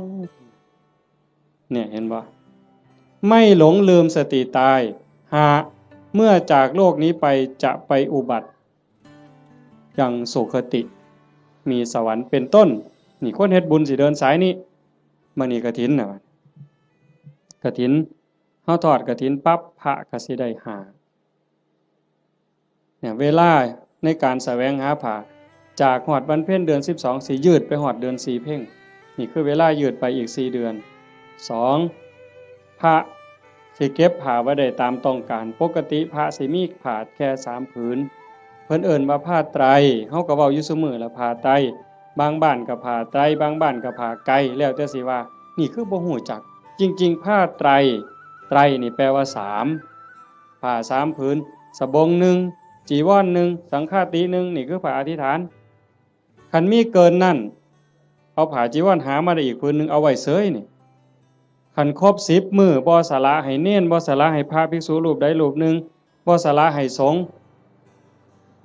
เนี่ย เห็นบ่ ไม่หลงลืมสติตาย ห้า เมื่อจากโลกนี้ไปจะไปอุบัติ ยังสุคติ มีสวรรค์เป็นต้น นี่คนเฮ็ดบุญสิเดินสายนี้ มื้อนี้กฐินน่ะ กฐิน เฮาทอดกฐินปั๊บ พระก็สิได้ห้า เนี่ย เวลาในการแสวงหาผ้า จากฮอดวันเพ็ญเดือนสิบสอง สิยืดไปฮอดเดือนสี่เพ็ญ นี่คือเวลายืดไปอีกสี่เดือน สอง พระสิเก็บผ้าไว้ได้ตามต้องการ ปกติพระสิมีผ้าแค่สามผืน เพิ่นเอิ้นว่าผ้าไตร เฮาก็เว้าอยู่ซุมื้อละผ้าไตร บางบ้านก็ผ้าไตร บางบ้านก็ผ้าไก แล้วแต่สิว่า นี่คือบ่ฮู้จัก จริงๆ ผ้าไตร ไตรนี่แปลว่าสาม ผ้าสามผืน สบงหนึ่ง จีวรหนึ่ง สังฆาติหนึ่ง นี่คือผ้าอธิษฐาน คันมีเกินนั้น เอาผ้าจีวรหามาได้อีกผืนหนึ่ง เอาไว้เสยนี่ คันครบสิบมื้อ บ่สละให้เณร บ่สละให้พระภิกษุรูปใดรูปหนึ่ง บ่สละให้สงฆ์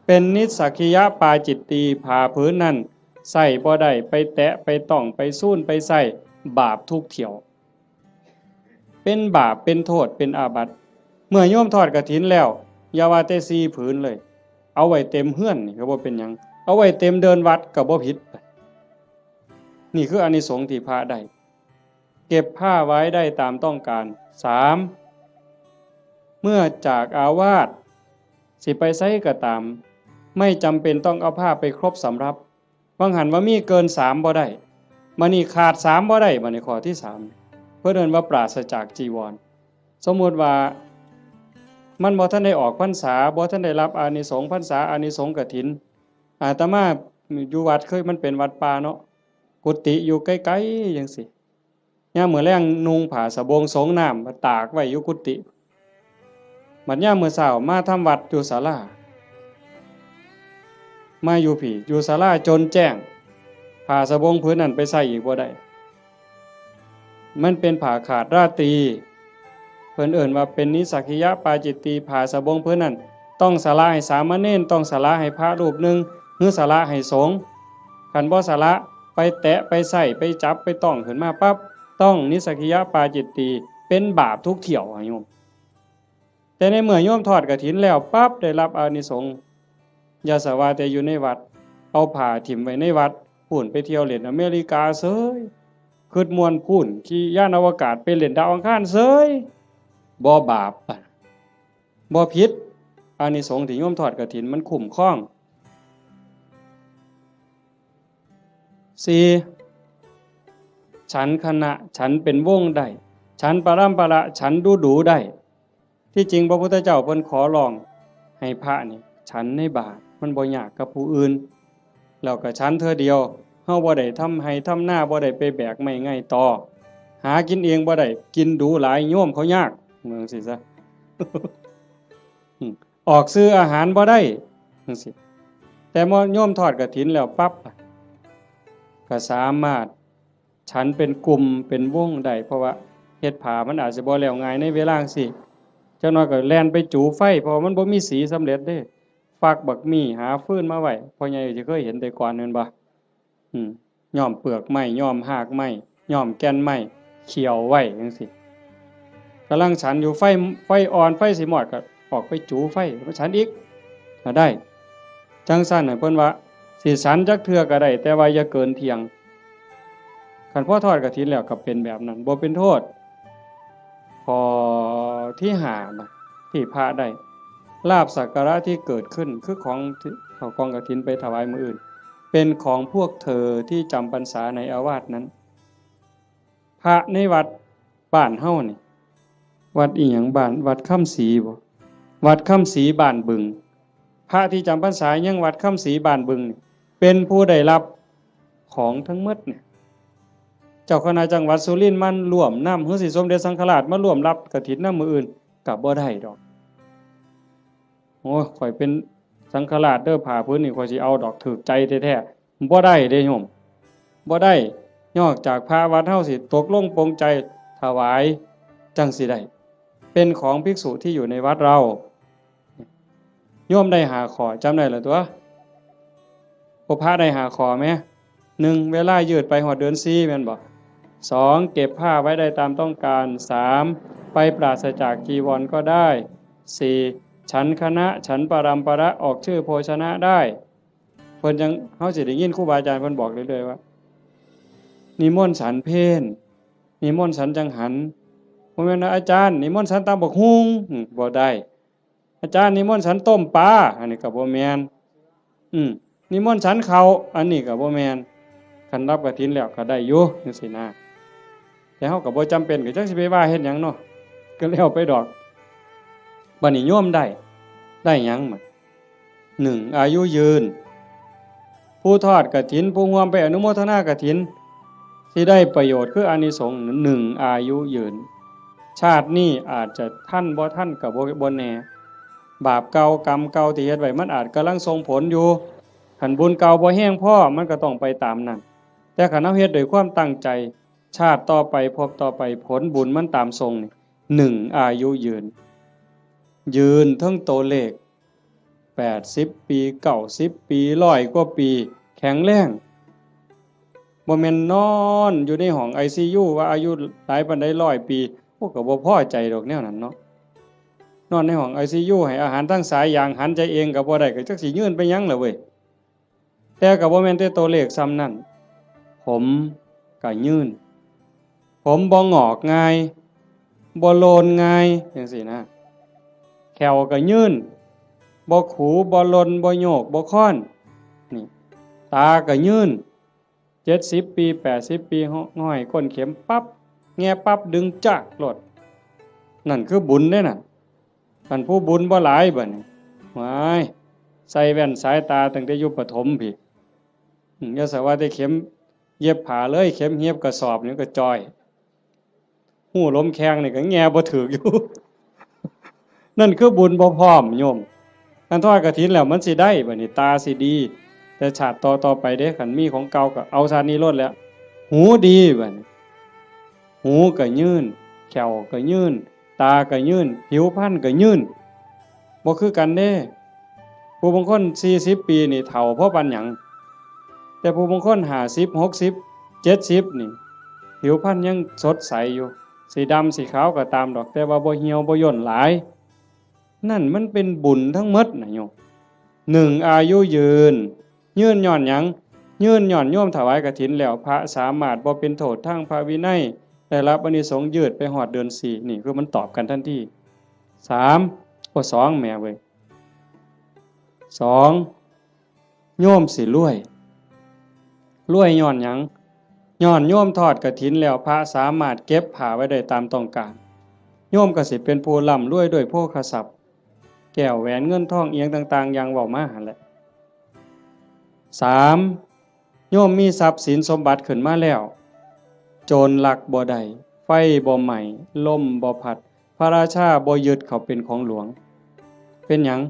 เป็นนิสสักขิยปาจิตตี ผ้าผืนนั้นใส่บ่ได้ ไปแตะ ไปต้อง ไปซูน ไปใส่ บาปทุกเที่ยว เป็นบาป เป็นโทษ เป็นอาบัติ เมื่อโยมทอดกฐินแล้ว อย่าว่าแต่สี่ผืนเลย เอาไว้เต็มเฮือนนี่ก็บ่เป็นหยัง เอาไว้เต็มเดินวัดก็บ่ผิด นี่คืออานิสงส์ที่พระได้ เก็บผ้าไว้ได้ตามต้องการ สาม เมื่อจากอาวาส สิไปไสก็ตาม ไม่จำเป็นต้องเอาผ้าไปครบสำรับ บางหันว่ามีเกินสามบ่ได้ บัดนี้ขาดสามบ่ได้ บัดนี้ข้อที่สาม เพิ่นเอิ้นว่าปราศจากจีวร สมมุติว่ามันบ่ทันได้ออกพรรษา บ่ทันได้รับอานิสงส์พรรษา อานิสงส์กฐิน อาตมาอยู่วัดเคย มันเป็นวัดป่าเนาะ กุฏิอยู่ไกลๆจั่งซี้ ยามมื้อแลงนุ่งผ้าสบงสงน้ำมาตากไว้อยู่กุฏิ บัดยามมื้อเช้ามาทำวัดอยู่ศาลา มาอยู่พี้ อยู่ศาลาจนแจ้ง ผ้าสบงผืนนั้นไปใส่อีกบ่ได้ มันเป็นผ้าขาดราตรี เพิ่นเอิ้นว่าเป็นนิสสักขิยปาจิตตี ผ้าสบงผืนนั้น ต้องสละให้สามเณร ต้องสละให้พระรูปหนึ่ง หรือสละให้สงฆ์ คันบ่สละ ไปแตะ ไปใส่ ไปจับ ไปต้องขึ้นมาปั๊บ ต้องนิสสักขิยปาจิตตี เป็นบาปทุกเที่ยวอะโยม แต่ในเมื่อโยมทอดกฐินแล้วปั๊บ ได้รับอานิสงส์ อย่าสะว่าแต่อยู่ในวัด เอาผ้าถิ่มไว้ในวัด พู้นไปเที่ยวเล่นอเมริกาเสย คิดม่วนพู้น ขี่ยานอวกาศไปเล่นดาวอังคารเสย บ่บาป บ่ผิด อานิสงส์ที่โยมทอดกฐินมันคุ้มครอง สี่ ฉันคณะ ฉันเป็นวงได้ ฉันปรำปรา ฉันดูดูได้ ที่จริงพระพุทธเจ้าเพิ่นขอร้องให้พระนี่ฉันในบาตร มันบ่ยากกับผู้อื่น แล้วก็ฉันเทื่อเดียว เฮาบ่ได้ทำไฮ่ทำนา บ่ได้ไปแบกไม้ไงต่อ หากินเองบ่ได้ กินดูหลาย โยมเขายาก ว่าจั่งซี้ซะ อืม ออกซื้ออาหารบ่ได้จั่งซี้ แต่โยมทอดกฐินแล้วปั๊บ ก็สามารถฉันเป็นกลุ่มเป็นวงได้ เพราะว่าเฮ็ดผ้ามันอาจสิบ่แล้วง่ายในเวลาจั่งซี้ จักหน่อยก็แล่นไปจูไฟ เพราะว่ามันบ่มีสีสำเร็จเด้ ฟักบักมี่ หาฟืนมาไว้ พ่อใหญ่สิเคยเห็นแต่ก่อนแม่นบ่ อืม ย้อมเปลือกไม้ ย้อมฮากไม้ ย้อมแก่นไม้ เคี่ยวไว้จั่งซี้ กำลังฉันอยู่ ไฟ ไฟอ่อน ไฟสิมอด ก็ออกไปจูไฟ มาฉันอีก ก็ได้ จั่งซั้นน่ะ เพิ่นว่า สิฉันจักเทื่อก็ได้ แต่ว่าอย่าเกินเที่ยง คันพอทอดกฐินแล้วก็เป็นแบบนั้น บ่เป็นโทษ ข้อที่ห้านะ ที่พระได้ ลาภสักการะที่เกิดขึ้น คือของที่เอากองกฐินไปถวายมื้ออื่น เป็นของพวกเธอที่จำพรรษาในอาวาสนั้น พระในวัดบ้านเฮานี่ วัดอีหยัง บ้าน วัดคำศรีบ่ วัดคำศรีบ้านบึง พระที่จำพรรษายังวัดคำศรีบ้านบึงนี่ เป็นผู้ได้รับของทั้งหมดเนี่ย เจ้าคณะจังหวัดสุรินทร์มาร่วมนำ หรือสิสมเด็จสังฆราชมาร่วมรับกฐินนำมื้ออื่น ก็บ่ได้ดอก โอ้ย ข้อยเป็นสังฆราชเด้อ ผ้าผืนนี่ข้อยสิเอาดอก ถูกใจแท้ๆ บ่ได้เด้โยม บ่ได้ นอกจากพระวัดเฮาสิตกลงปลงใจถวาย จั่งสิได้ เป็นของภิกษุที่อยู่ในวัดเรา โยมได้ห้าข้อ จำได้แล้วตั๊ว พวกพระได้ห้าข้อแหม หนึ่ง เวลายืดไปฮอดเดือนสี่ แม่นบ่ สอง เก็บผ้าไว้ได้ตามต้องการ สาม ไปปราศจากจีวรก็ได้ สี่ ฉันคณะ ฉันปรำปรา ออกชื่อโภชนะได้ เพิ่นจั่ง เฮาสิได้ยินครูบาอาจารย์เพิ่นบอกเรื่อยๆว่า นิมนต์ฉันเพล นิมนต์ฉันจังหัน บ่แม่นว่า อาจารย์ นิมนต์ฉันตำบักหุ่ง อืม บ่ได้ อาจารย์ นิมนต์ฉันต้มปลา อันนี้ก็บ่แม่น อืม นิมนต์ฉันข้าว อันนี้ก็บ่แม่น คันรับกฐินแล้วก็ได้อยู่จั่งซี้นะ แต่เฮาก็บ่จำเป็น ก็จักสิไปว่าเฮ็ดหยังเนาะ ก็แล้วไปดอก บัดนี้โยมได้ ได้หยังบัด หนึ่ง อายุยืน ผู้ทอดกฐิน ผู้ร่วมไปอนุโมทนากฐิน สิได้ประโยชน์คืออานิสงส์ หนึ่ง อายุยืน ชาตินี้อาจจะทันบ่ทันก็บ่ บ่แน่ บาปเก่ากรรมเก่าที่เฮ็ดไว้มันอาจกำลังส่งผลอยู่ คันบุญเก่าบ่แฮงพอ มันก็ต้องไปตามนั้น แต่คันเฮาเฮ็ดด้วยความตั้งใจ ชาติต่อไป ภพต่อไป ผลบุญมันตามส่งนี่ หนึ่ง อายุยืน ยืนเทิงตัวเลข แปดสิบปี เก้าสิบปี ร้อยกว่าปี แข็งแรง บ่แม่นนอนอยู่ในห้องไอซียู ว่าอายุหลายปานใด ร้อยปี โอ้ ก็บ่พอใจดอกแนวนั้นเนาะ นอนในห้องไอซียู ให้อาหารทางสายยาง หันใจเองก็บ่ได้ ก็จักสิยืนไปหยังล่ะเว้ย แต่ก็บ่แม่นแต่ตัวเลขส่ำนั้น ผมก็ยืน ผมบ่งอกง่าย บ่โลนง่ายจั่งซี้นะ แข้วก็ยืน บ่ขู บ่หล่น บ่โยก บ่คอน นี่ ตาก็ยืน เจ็ดสิบปี แปดสิบปี ห้อยก้นเข็มปั๊บ แงะปั๊บ ดึงจากโลด นั่นคือบุญเด้น่ะ คันผู้บุญบ่หลายบัดนี้ ว้าย ใส่แว่นสายตาตั้งแต่อยู่ประถมพี้ อืม อย่าสะว่าแต่เข็มเย็บผ้าเลย เข็มเย็บกระสอบนี่ก็จ่อย ฮู้ลมแข้งนี่ก็แงะบ่ถืกอยู่ นั่นคือบุญบ่พร้อมโยม คันทอดกฐินแล้วมันสิได้บัดนี้ ตาสิดี แต่ชาติต่อๆไปเด้ คันมีของเก่าก็เอาชาตินี้โลดแหละ หูดีบัดนี้ หูก็ยืน แข้วก็ยืน ตาก็ยืน ผิวพรรณก็ยืน บ่คือกันเด้ ผู้บางคนสี่สิบปีนี่เฒ่าพอปานหยัง แต่ผู้บางคนห้าสิบ หกสิบ เจ็ดสิบนี่ ผิวพรรณยังสดใสอยู่ สิดำสิขาวก็ตามดอก แต่ว่าบ่เหี่ยวบ่ย่นหลาย นั่นมันเป็นบุญทั้งหมดนะโยม หนึ่ง อายุยืน ยืนย้อนหยัง ยืนย้อนโยมถวายกฐินแล้ว พระสามารถบ่เป็นโทษทางพระวินัย ได้รับอานิสงส์ยืดไปฮอดเดือนสี่ นี่คือมันตอบกันทันที สาม โอ้ สอง แหมเว้ย สอง โยมสิรวย รวยย้อนหยัง ย้อนโยมทอดกฐินแล้ว พระสามารถเก็บผ้าไว้ได้ตามต้องการ โยมก็สิเป็นผู้ร่ำรวยด้วยโภคทรัพย์ แก้วแหวนเงินทองอิหยังต่างๆ อย่างเว้ามาหั่นแหละ สาม โยมมีทรัพย์สินสมบัติขึ้นมาแล้ว โจรลักบ่ได้ ไฟบ่ไหม้ ลมบ่พัด พระราชาบ่ยึดเขาเป็นของหลวง เป็นหยัง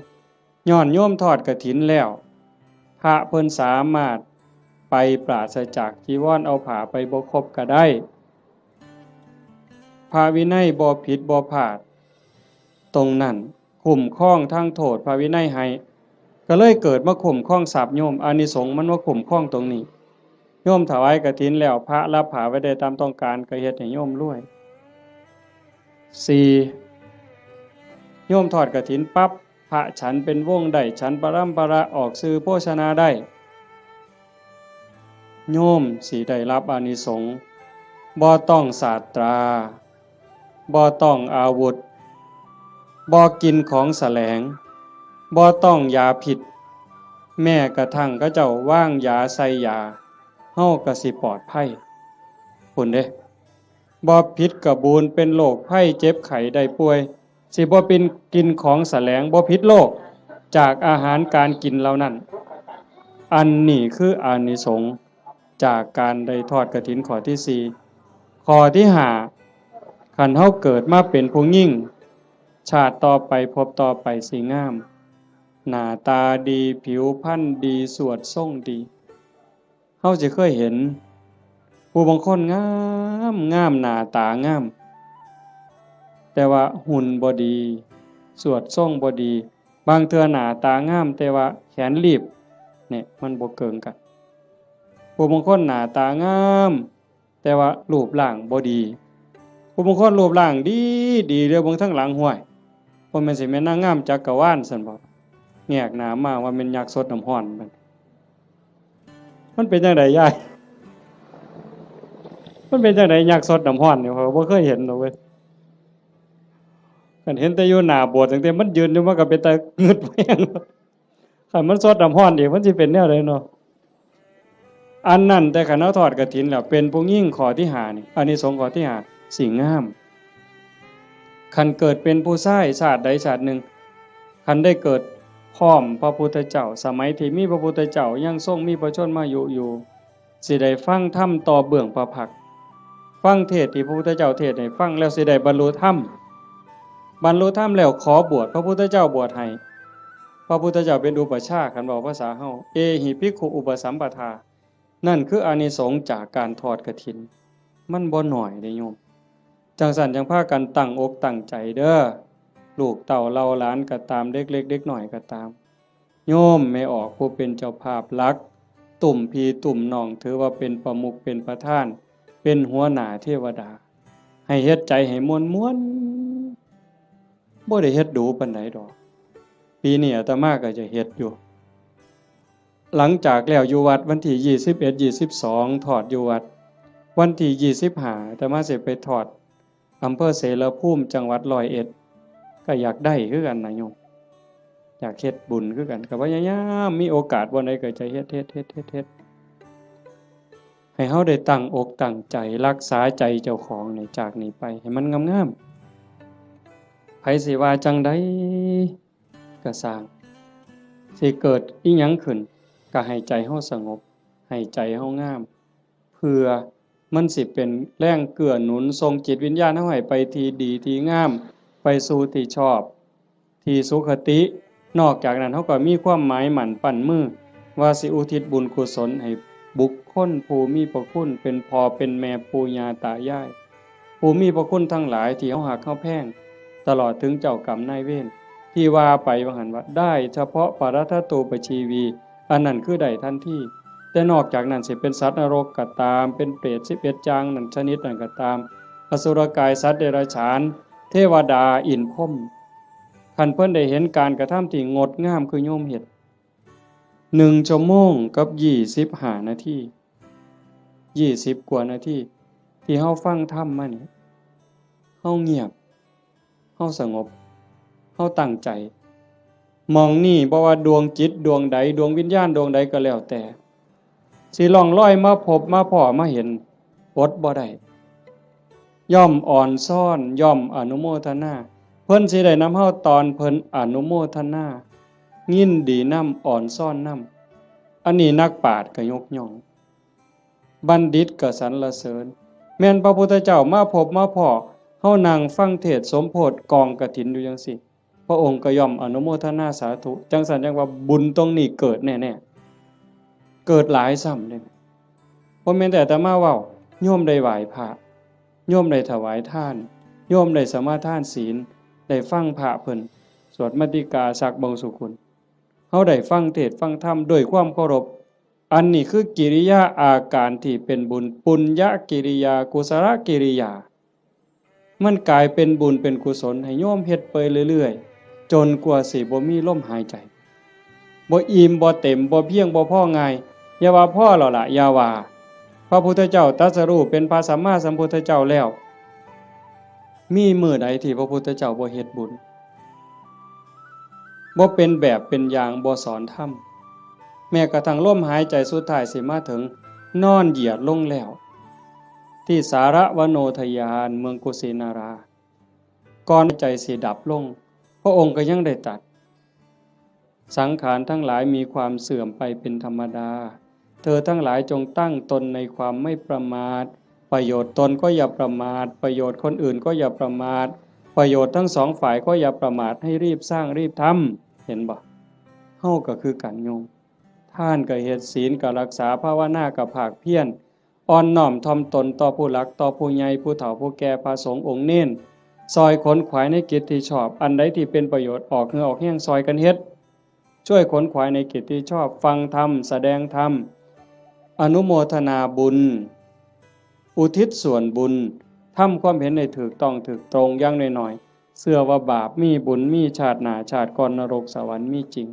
ย้อนโยมทอดกฐินแล้ว พระเพิ่นสามารถไปปราศจากจีวร เอาผ้าไปบ่ครบก็ได้ พระวินัยบ่ผิดบ่พลาด ตรงนั้นคุ้มครองทางโทษพระวินัยให้ ก็เลยเกิดมาคุ้มครองทรัพย์โยม อานิสงส์มันมาคุ้มครองตรงนี้ โยมถวายกฐินแล้ว พระรับผ้าไว้ได้ตามต้องการ ก็เฮ็ดให้โยมรวย สี่ โยมทอดกฐินปั๊บ พระฉันเป็นวงได้ ฉันปรำปรา ออกสื่อโภชนาได้ โยมสิได้รับอานิสงส์ บ่ต้องสาตรา บ่ต้องอาวุธ บ่กินของแสลง บ่ต้องยาพิษ แม้กระทั่งเขาเจ้าวางยาใส่ยา เฮาก็สิปลอดภัย พุ้นเด้ บ่ผิดกะบูน เป็นโรคภัยเจ็บไข้ได้ป่วย สิบ่เป็นกินของแสลง บ่ผิดโรคจากอาหารการกินเหล่านั้น อันนี้คืออานิสงส์จากการได้ทอดกฐินข้อที่สี่ ข้อที่ห้า คันเฮาเกิดมาเป็นผู้หญิง ชาติต่อไปภพต่อไปสิงาม หน้าตาดี ผิวพรรณดี สวดทรงดี เฮาสิเคยเห็น ผู้บางคนงามงาม หน้าตางาม แต่ว่าหุ่นบ่ดี สวดทรงบ่ดี บางเทื่อหน้าตางาม แต่ว่าแขนลีบ เนี่ย มันบ่เกิ่งกัน ผู้บางคนหน้าตางาม แต่ว่ารูปร่างบ่ดี ผู้บางคนรูปร่างดีดี เดี๋ยวเบิ่งทางหลัง ห้วย บ่แม่นสิแม่นนางงามจักรวาลซั่นบ่ แงกหน้ามาว่าแม่นยักษ์ซดน้ำร้อนมัน มันเป็นจั่งใดยาย มันเป็นจั่งใดยักษ์ซดน้ำร้อนนี่ ข้อยบ่เคยเห็นดอกเว้ย คันเห็นแต่อยู่หน้าโบสถ์ ตั้งแต่มันยืนอยู่ มันก็เป็นตางึดแฮง คันมันซดน้ำร้อนอีก มันสิเป็นแนวใดเนาะ อันนั้น แต่คันเฮาทอดกฐินแล้ว เป็นผู้หญิงข้อที่ห้านี่ อานิสงส์ข้อที่ห้า สิงาม คันเกิดเป็นผู้ชายชาติใดชาติหนึ่ง คันได้เกิดพร้อมพระพุทธเจ้า สมัยที่มีพระพุทธเจ้ายังทรงมีพระชนมายุอยู่ สิได้ฟังธรรมต่อเบื้องพระพักตร์ ฟังเทศน์ที่พระพุทธเจ้าเทศน์ให้ฟังแล้วสิได้บรรลุธรรม บรรลุธรรมแล้วขอบวช พระพุทธเจ้าบวชให้ พระพุทธเจ้าเป็นอุปัชฌาย์ คันเว้าภาษาเฮา เอหิภิกขุอุปสัมปทา นั่นคืออานิสงส์จากการทอดกฐิน มันบ่น้อยเด้โยม จั่งซั้นจั่งพากันตั้งอกตั้งใจเด้อ ลูกเต้าเหล่าหลานก็ตาม เด็กเล็กเด็กน้อยก็ตาม โยมแม่ออกผู้เป็นเจ้าภาพหลัก ตุ้มพี่ตุ้มน้อง ถือว่าเป็นประมุขเป็นประธาน เป็นหัวหน้าเทวดา ให้เฮ็ดใจให้ม่วนๆ บ่ได้เฮ็ดดูปานใดดอก ปีนี้อาตมาก็จะเฮ็ดอยู่ หลังจากแล้วอยู่วัดวันที่ยี่สิบเอ็ด ยี่สิบสอง ทอดอยู่วัด วันที่ยี่สิบห้า อาตมาสิไปทอดอำเภอเสรภูมิ จังหวัดร้อยเอ็ด ก็อยากได้คือกันนะโยม อยากเฮ็ดบุญคือกัน ก็พยายามมีโอกาสบ่อนใดก็จะเฮ็ด เฮ็ด เฮ็ด เฮ็ด เฮ็ด ให้เฮาได้ตั้งอกตั้งใจรักษาใจเจ้าของนี่ จากนี้ไปให้มันงามๆ ไผสิว่าจั่งใดก็ซ่าง สิเกิดอิหยังขึ้น ก็ให้ใจเฮาสงบ ให้ใจเฮางาม เพื่อมันสิเป็นแรงเกื้อหนุนส่งจิตวิญญาณเฮาให้ไปที่ดีที่งาม ไปสู่ที่ชอบ ที่สุคติ นอกจากนั้นเฮาก็มีความหมายมั่นปั้นมือ ว่าสิอุทิศบุญกุศลให้บุคคลผู้มีพระคุณ เป็นพ่อเป็นแม่ปู่ย่าตายาย ผู้มีพระคุณทั้งหลายที่เฮาฮักเฮาแพง ตลอดถึงเจ้ากรรมนายเวร ที่ว่าไปว่าหั่นว่า ได้เฉพาะปรัตถตูปชีวี อันนั้นคือได้ทันที แต่นอกจากนั้นสิเป็นสัตว์นรกก็ตาม เป็นเปรตสิบเอ็ดอย่างนั้นชนิดนั้นก็ตาม อสุรกาย สัตว์เดรัจฉาน เทวดา อินทร์ พรหม คันเพิ่นได้เห็นการกระทำที่งดงามคือโยมเฮ็ด หนึ่งชั่วโมงกับยี่สิบห้านาที ยี่สิบกว่านาที ที่เฮาฟังธรรมมานี่ เฮาเงียบ เฮาสงบ เฮาตั้งใจ หม่องนี่บ่ว่าดวงจิตดวงใด ดวงวิญญาณดวงใดก็แล้วแต่ สิล่องลอยมาพบมาพ้อมาเห็น อดบ่ได้ ย่อมอ่อนซ้อน ย่อมอนุโมทนา เพิ่นสิได้นำเฮาตอนเพิ่นอนุโมทนา ยินดีนำ อ่อนซ้อนนำ อันนี้นักปราชญ์ก็ยกย่อง บัณฑิตก็สรรเสริญ แม่นพระพุทธเจ้ามาพบมาพ้อ เฮานั่งฟังเทศน์สมโภชกองกฐินอยู่จังซี้ พระองค์ก็ย่อมอนุโมทนาสาธุ จังซั่นจังว่าบุญตรงนี้เกิดแน่ๆ เกิดหลายซ้ำเด้ บ่แม่นแต่อาตมาเว้า โยมได้ไหว้พระ โยมได้ถวายทาน โยมได้สมาทานศีล ได้ฟังพระเพิ่นสวดมัตติกาสักบงสุกุล เฮาได้ฟังเทศน์ฟังธรรมด้วยความเคารพ อันนี้คือกิริยาอาการที่เป็นบุญ ปุญญกิริยา กุศลกิริยา มันกลายเป็นบุญเป็นกุศลให้โยมเฮ็ดไปเรื่อยๆ จนกว่าสิบ่มีลมหายใจ บ่อิ่มบ่เต็ม บ่เพียงบ่พอง่าย อย่าว่าพอแล้วล่ะ อย่าว่า พระพุทธเจ้าตรัสรู้เป็นพระสัมมาสัมพุทธเจ้าแล้ว มีมื้อใดที่พระพุทธเจ้าบ่เฮ็ดบุญ บ่เป็นแบบเป็นอย่าง บ่สอนธรรม แม้กระทั่งลมหายใจสุดท้ายสิมาถึง นอนเหยียดลงแล้ว ที่สารวโนทยาน เมืองกุสินารา ก่อนใจสิดับลง พระองค์ก็ยังได้ตรัส สังขารทั้งหลายมีความเสื่อมไปเป็นธรรมดา เธอทั้งหลายจงตั้งตนในความไม่ประมาท ประโยชน์ตนก็อย่าประมาท ประโยชน์คนอื่นก็อย่าประมาท ประโยชน์ทั้งสองฝ่ายก็อย่าประมาท ให้รีบสร้างรีบทำ เห็นบ่ เฮาก็คือกันโยม ทานก็เฮ็ด ศีลก็รักษา ภาวนาก็ภาคเพียร อ่อนน้อมถ่อมตนต่อผู้หลัก ต่อผู้ใหญ่ ผู้เฒ่า ผู้แก่ พระสงฆ์องค์เณร ซอยขนขวายในกิจที่ชอบ อันใดที่เป็นประโยชน์ ออกเหงื่อออกแฮงซอยกันเฮ็ด ช่วยขนขวายในกิจที่ชอบ ฟังธรรม แสดงธรรม อนุโมทนาบุญ อุทิศส่วนบุญ ทำความเห็นให้ถูกต้องถูกตรง อย่างน้อยๆ เชื่อว่าบาปมี บุญมี ชาติหน้าชาติก่อน นรกสวรรค์มีจริง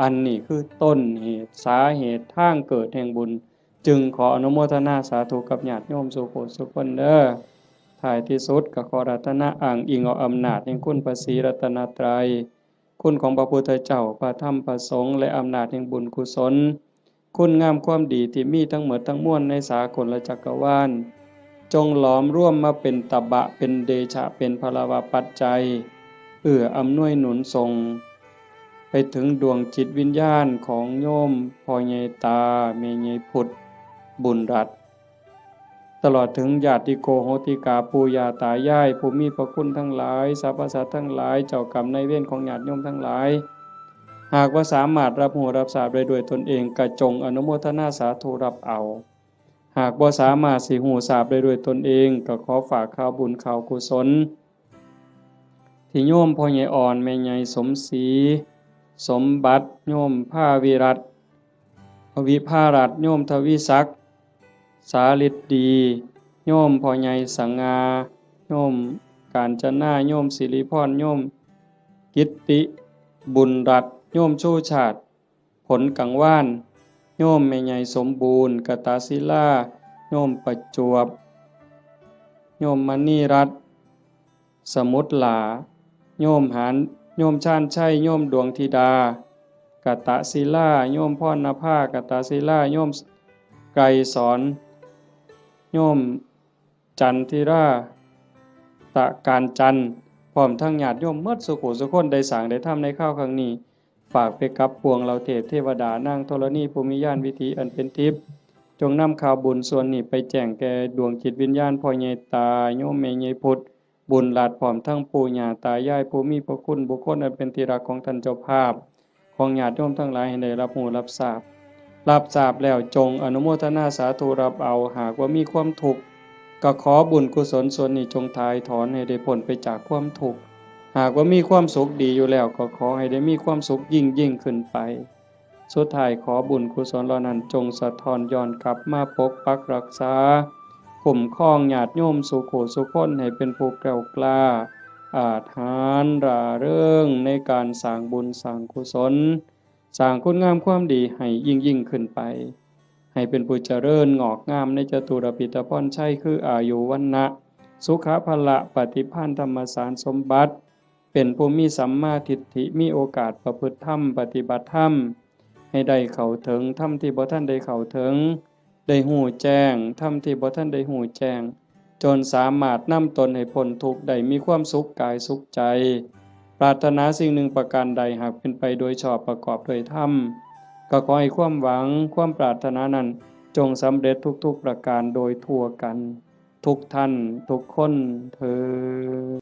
อันนี้คือต้นเหตุ สาเหตุ ทางเกิดแห่งบุญ จึงขออนุโมทนาสาธุกับญาติโยมสู่ผู้สู่คนเด้อ ท้ายที่สุดก็ขออาราธนาอ้างอิงเอาอำนาจแห่งคุณพระศรีรัตนตรัย คุณของพระพุทธเจ้า พระธรรม พระสงฆ์ และอำนาจแห่งบุญกุศล คุณงามความดีที่มีทั้งหมดทั้งมวลในสากลจักรวาล จงหลอมรวมมาเป็นตบะ เป็นเดชะ เป็นพลวปัจจัย เอื้ออำนวยหนุนส่ง ไปถึงดวงจิตวิญญาณของโยมพ่อใหญ่ตา แม่ใหญ่พุทธ บุญรัตน์ ตลอดถึงญาติโกโหติกา ปู่ย่าตายาย ผู้มีพระคุณทั้งหลาย สรรพสัตว์ทั้งหลาย เจ้ากรรมนายเวรของญาติโยมทั้งหลาย หากว่าสามารถรับรู้รับทราบได้ด้วยตนเอง ก็จงอนุโมทนาสาธุรับเอา หากบ่สามารถสิรู้ทราบได้ด้วยตนเอง ก็ขอฝากข่าวบุญข่าวกุศล ที่โยมพ่อใหญ่อ่อน แม่ใหญ่สมศรี สมบัติ โยมภาวิรัตน์ วิภารัตน์ โยมทวีศักดิ์ สาฤทธิ์ดี โยมพ่อใหญ่สง่า โยมกาญจนา โยมสิริพร โยมกิตติ บุญรัตน์ โยมชูชาติ ผลกังวาน โยมแม่ใหญ่สมบูรณ์ กตศิลา โยมประจวบ โยมมณีรัตน์ สมุทรหลา โยมหาน โยมชาญชัย โยมดวงธิดา กตศิลา โยมพรณภา กตศิลา โยมไกรสอน โยมจันทิรา ตะการจันทร์ พร้อมทั้งญาติโยมหมดสุขุสุคนได้สร้างได้ทำในคราวครั้งนี้ ฝากไปกับปวงเหล่าเทพเทวดานางธรณีผู้มีญาณวิถีอันเป็นทิพย์ จงนำข่าวบุญส่วนนี้ไปแจ้งแก่ดวงจิตวิญญาณพ่อใหญ่ตา โยมแม่ใหญ่พุทธ บุญรัตน์ พร้อมทั้งปู่ย่าตายายผู้มีพระคุณ บุคคลอันเป็นที่รักของท่านเจ้าภาพ ของญาติโยมทั้งหลายให้ได้รับรู้รับทราบ รับทราบแล้วจงอนุโมทนาสาธุรับเอา หากว่ามีความทุกข์ ก็ขอบุญกุศลส่วนนี้จงถ่ายถอนให้ได้พ้นไปจากความทุกข์ หากว่ามีความสุขดีอยู่แล้ว ก็ขอให้ได้มีความสุขยิ่งยิ่งขึ้นไป สุดท้ายขอบุญกุศลเหล่านั้นจงสะท้อนย้อนกลับมาปกปักรักษา คุ้มครองญาติโยมสุขุสุคนให้เป็นผู้แกล้วกล้า อาจหาญร่าเริงในการสร้างบุญสร้างกุศล สร้างคุณงามความดีให้ยิ่งยิ่งขึ้นไป ให้เป็นผู้เจริญงอกงามในจตุรพิธพรชัย คืออายุ วรรณะ สุขะ พละ ปฏิภาณ ธรรมสารสมบัติ เป็นผู้มีสัมมาทิฏฐิ มีโอกาสประพฤติธรรม ปฏิบัติธรรม ให้ได้เข้าถึงธรรมที่บ่ทันได้เข้าถึง ได้ฮู้แจ้งธรรมที่บ่ทันได้ฮู้แจ้ง จนสามารถนำตนให้พ้นทุกข์ได้ มีความสุขกายสุขใจ ปรารถนาสิ่งหนึ่งประการใด หากเป็นไปโดยชอบประกอบด้วยธรรม ก็ขอให้ความหวังความปรารถนานั้น จงสำเร็จทุกๆประการโดยทั่วกัน ทุกท่านทุกคนเทอญ